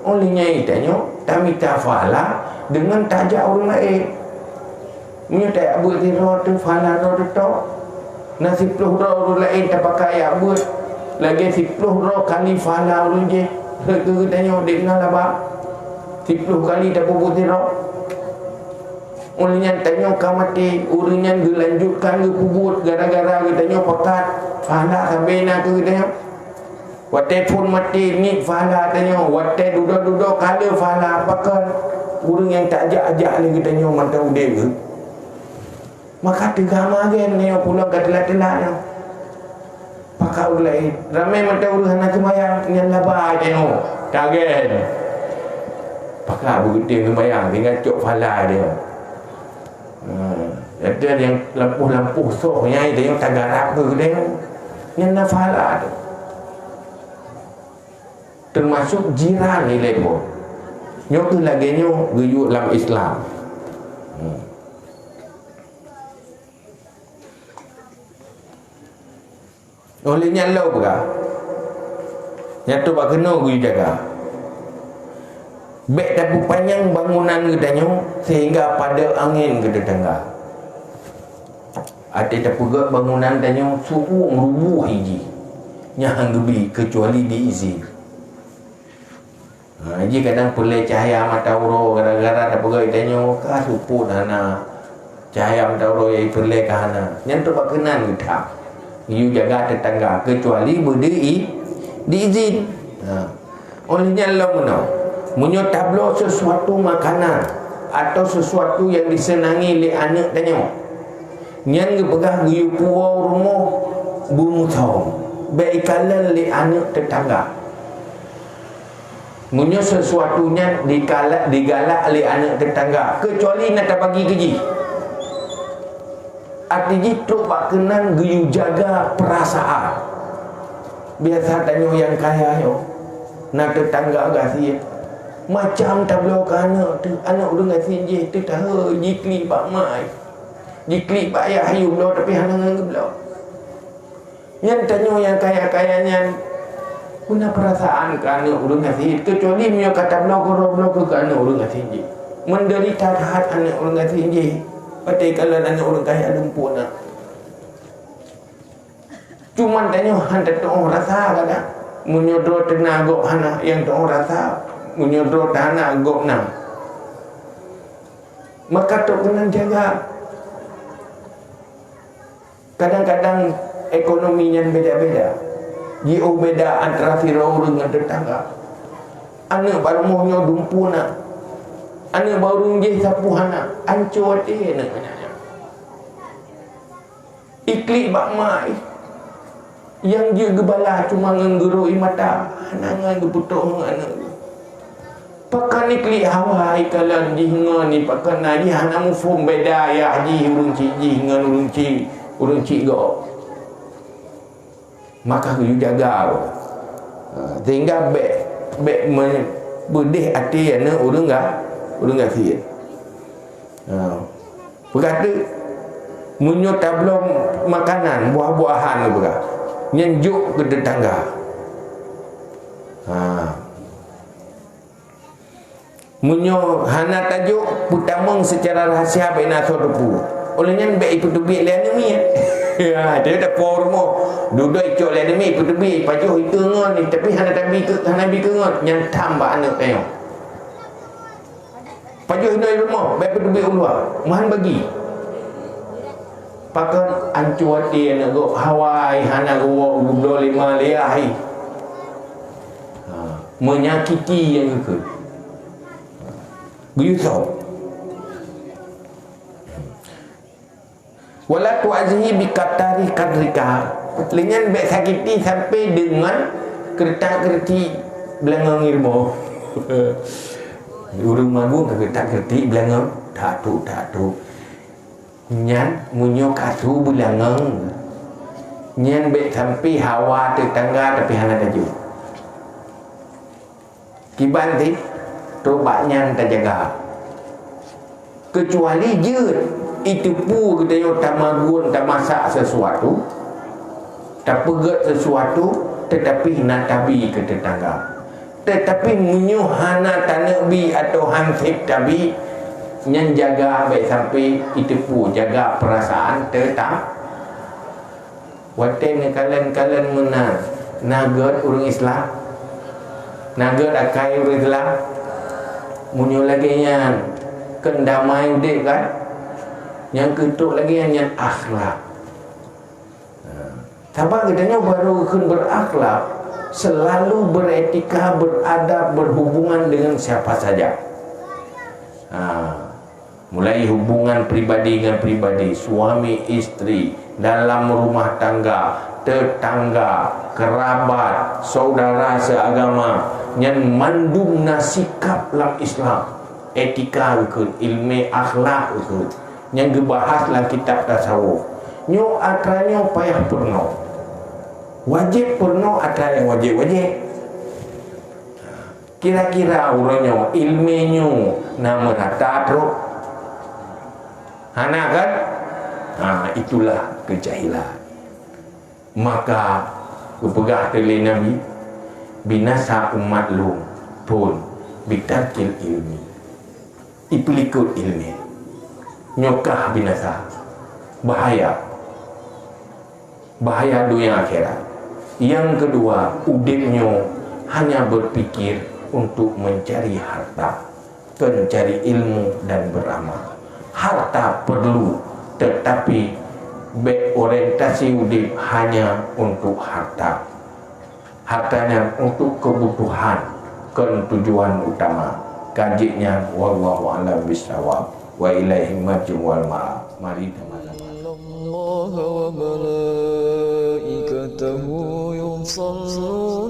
Óh lheueh nyan tanyoe tamita pahala deungon tajak ureuëng laén. Meunyoe tajak beuet sidroe teuh, pahala droe teuh tok. Na siploh droe ureuëng laén tapakat jak beuet, lagée siploh droe kali pahala ureuëng jéh. Rhot keu geutanyoe, dék na laba. Siploh kali tapeubuet sidroe. Óh lheueh nyan tanyoe ka maté, ureuëng nyan geulanjutkan geupeubuet gara-gara geutanyoe pakat, pahala sabe na keu geutanyoe. Watée phon maté, niet pahala tanyoe, watée dudoe-dudoe ka le pahala, pakon ureuëng nyang tajak-jak lé geutanyoe mantong udeb geuh. Maka teuga magen nyoe pulang ka teulat-teulat nyoe. Pakat ureuëng laén, ramé mantong ureuëng hana seumayang, nyan laba tanyoe, tagen. Pakat beugeutem seumayang, tinggai cok pahala dia. Ha, ada nyang lampôh-lampôh soh nyai, ada nyang tagarap keu geude. Nyan na pahala tu. Teumasuk jiran ilée po. Nyoe keuh lagée nyoe geuyue lam Islam. Hmm. Óh lheueh nyan lom peugah, nyang trok bak keunoe geuyue jaga. Bék tapeupanyang bangunan geutanyoe seuhingga padub angén keu teutangga. Até tapeugét bangunan tanyoe su'ueng ruboh jih, nyan han geubi keucuali di izin. Ha, jih kadang peureulée cahya mata uroe gara-gara tapeugah tanyoe ka seupôt hana. Cahya mata uroe nyang peureulée ka hana. Nyan trok bak keunan geutham. Geuyue jaga teutangga keucuali beudeuh i-, diizin. Ha. Óh lheueh nyan lom meunoe, meunyoe tabloe sesuatu makanan atau sesuatu nyang diseunangi lé aneuëk tanyoe, nyan geupeugah geuyue puwoe rumoh beumeusom, bék ikalon lé aneuëk teutangga. Meunyoe sesuatu nyan dikala-, digalak lé aneuëk teutangga, keucuali na tabagi keu jih, até jih trok bak keunan geuyue jaga peurasaan. Biasa tanyoe nyang kaya nyoe, na teutangga gasien, macam tabloe keu aneuëk teuh, aneuëk ureuëng gasien jih teuh tahe jiklik bak mak, jiklik bak ayah, yue bloe tapi hana ngon geubloe. Nyan tanyoe nyang kaya-kaya nyan peuna peurasaan keu aneuëk ureuëng gasien, keucuali meunyoe ka tabloe keudroe bloe keu aneuëk ureuëng gasien jih. Meudeurita that aneuëk ureuëng gasien jih, watée kalon aneuëk ureuëng kaya lumpuh na. Cuman tanyoe han tatuoh rasa kadang. Meunyoe droe teuh na gob hana nyang tuoh rasa, meunyoe droe teuh hana gob na. Maka trok keunan jaga. Kadang-kadang ekonomi nyan beda-beda. Jiôh beda antara sidroe ureuëng ngon teutangga. Aneuëk bak rumoh nyoe dumpeue na. Aneuëk bak ureuëng jéh sapeue hana. Anco até aneuëk manyak nyan. Iklik bak mak, nyang jeuet geubala cuma ngon geurôi mata, hana ngon geupeutrok ngon aneuëk. Pakon iklik hawa ikalon jih ngon ni, pakon na jih hana muphom beda ayah jih ureuëng chik jih ngon ureuëng chik, ureuëng chik gob. Maka geuyue jaga, ha, sehingga bék, bék me-, peudeh até aneuëk ureuëng ga-, ureuëng gasien. Ha. Peugah teuk, meunyoe tabloe makanan, buah-buahan geupeugah, nyan jok keu teutangga. Ha. Meunyoe hana tajok, peutamong seucara rahsia bak inan asoe teupeu. Óh lheueh nyan bék ipeuteubiet lé aneuëk miet. Ya, dia dah po rumoh. Dudoe icok lé aneuëk miet, ipeuteubiet, ipajoh ikeue ngon, tapi hana tabi keu, hana bi keu ngon, nyan tham bak aneuëk tanyoe. Pajoh inoe rumoh, bék peuteubiet u luwa, meuhan bagi. Pakon anco até aneuëk gob, hawa hana geuwoe geubloe lé ma lé ayah. Ha, menyakiti nyang geukheun. Geuyue soe? Wala tu'azihi bi qatari qadrika. Lé nyan bék sakiti sampai deungon keuretak-keuretik beulangong ilmu. Ureuëng magun ka keuretak-keuretik beulangong, tak tu, tak tu. Nyan meunyoe ka su beulangong, nyan bék sampai hawa teutangga tapi hana tajok. Kiban cit, trok bak nyan tajaga. Keucuali jeuet, iteupeue geutanyoe tamagun tamasak sesuatu, tapeugét sesuatu, teutapi na tabi keu teutangga. Teutapi meunyoe hana taneuk bi atau han sép tabi, nyan jaga bèk sampai jiteupeue, jaga peurasaan teutam. Watèe neukalon-kalon meunan, na gèt ureueng Islam? Na gèt akai ureueng Islam? Meunyoe lagèe nyan, kon damai udép kan? Nyang keutrok lagèe nyan, nyan akhlak. Sabab geutanyoe barô kheun berakhlak, selalu beretika, beradab, berhubungan dengan siapa saja. Ha, mulai hubungan pribadi ngon pribadi, suami istri, dalam rumah tangga, tetangga, kerabat, saudara seagama, nyan mandum na sikap lam Islam. Etika geukheun, ilmè akhlak geukheun. Nyang geubahas lam kitab tasawuf. Nyoe atra nyoe payah peurunoe. Wajéb peurunoe atra nyang wajéb-wajéb. Kira-kira uroe nyoe ilmè nyoe na meurata trôk? Hana kan? Ha, itulah keujahilan. Maka geupeugah lé Nabi, "Binasa umat lôn phôn bitarkil ilmi." Ipeulikot ilmè. Nyoe kah binasa. Bahaya. Bahaya donya akhirat. Nyang keudua, udép nyoe hanya berpikir untuk mencari harta, kon cari ilmu dan beramal. Harta perlu, tetapi bèk orientasi udép hanya untuk harta. Harta nyan untuk kebutuhan, kon tujuan utama. Ka jeuet nyan, wallahu a'lam bissawab. Wa ilaihi marji'u wal ma'ab. Mari sama-sama. إن الله وملائكته يصلون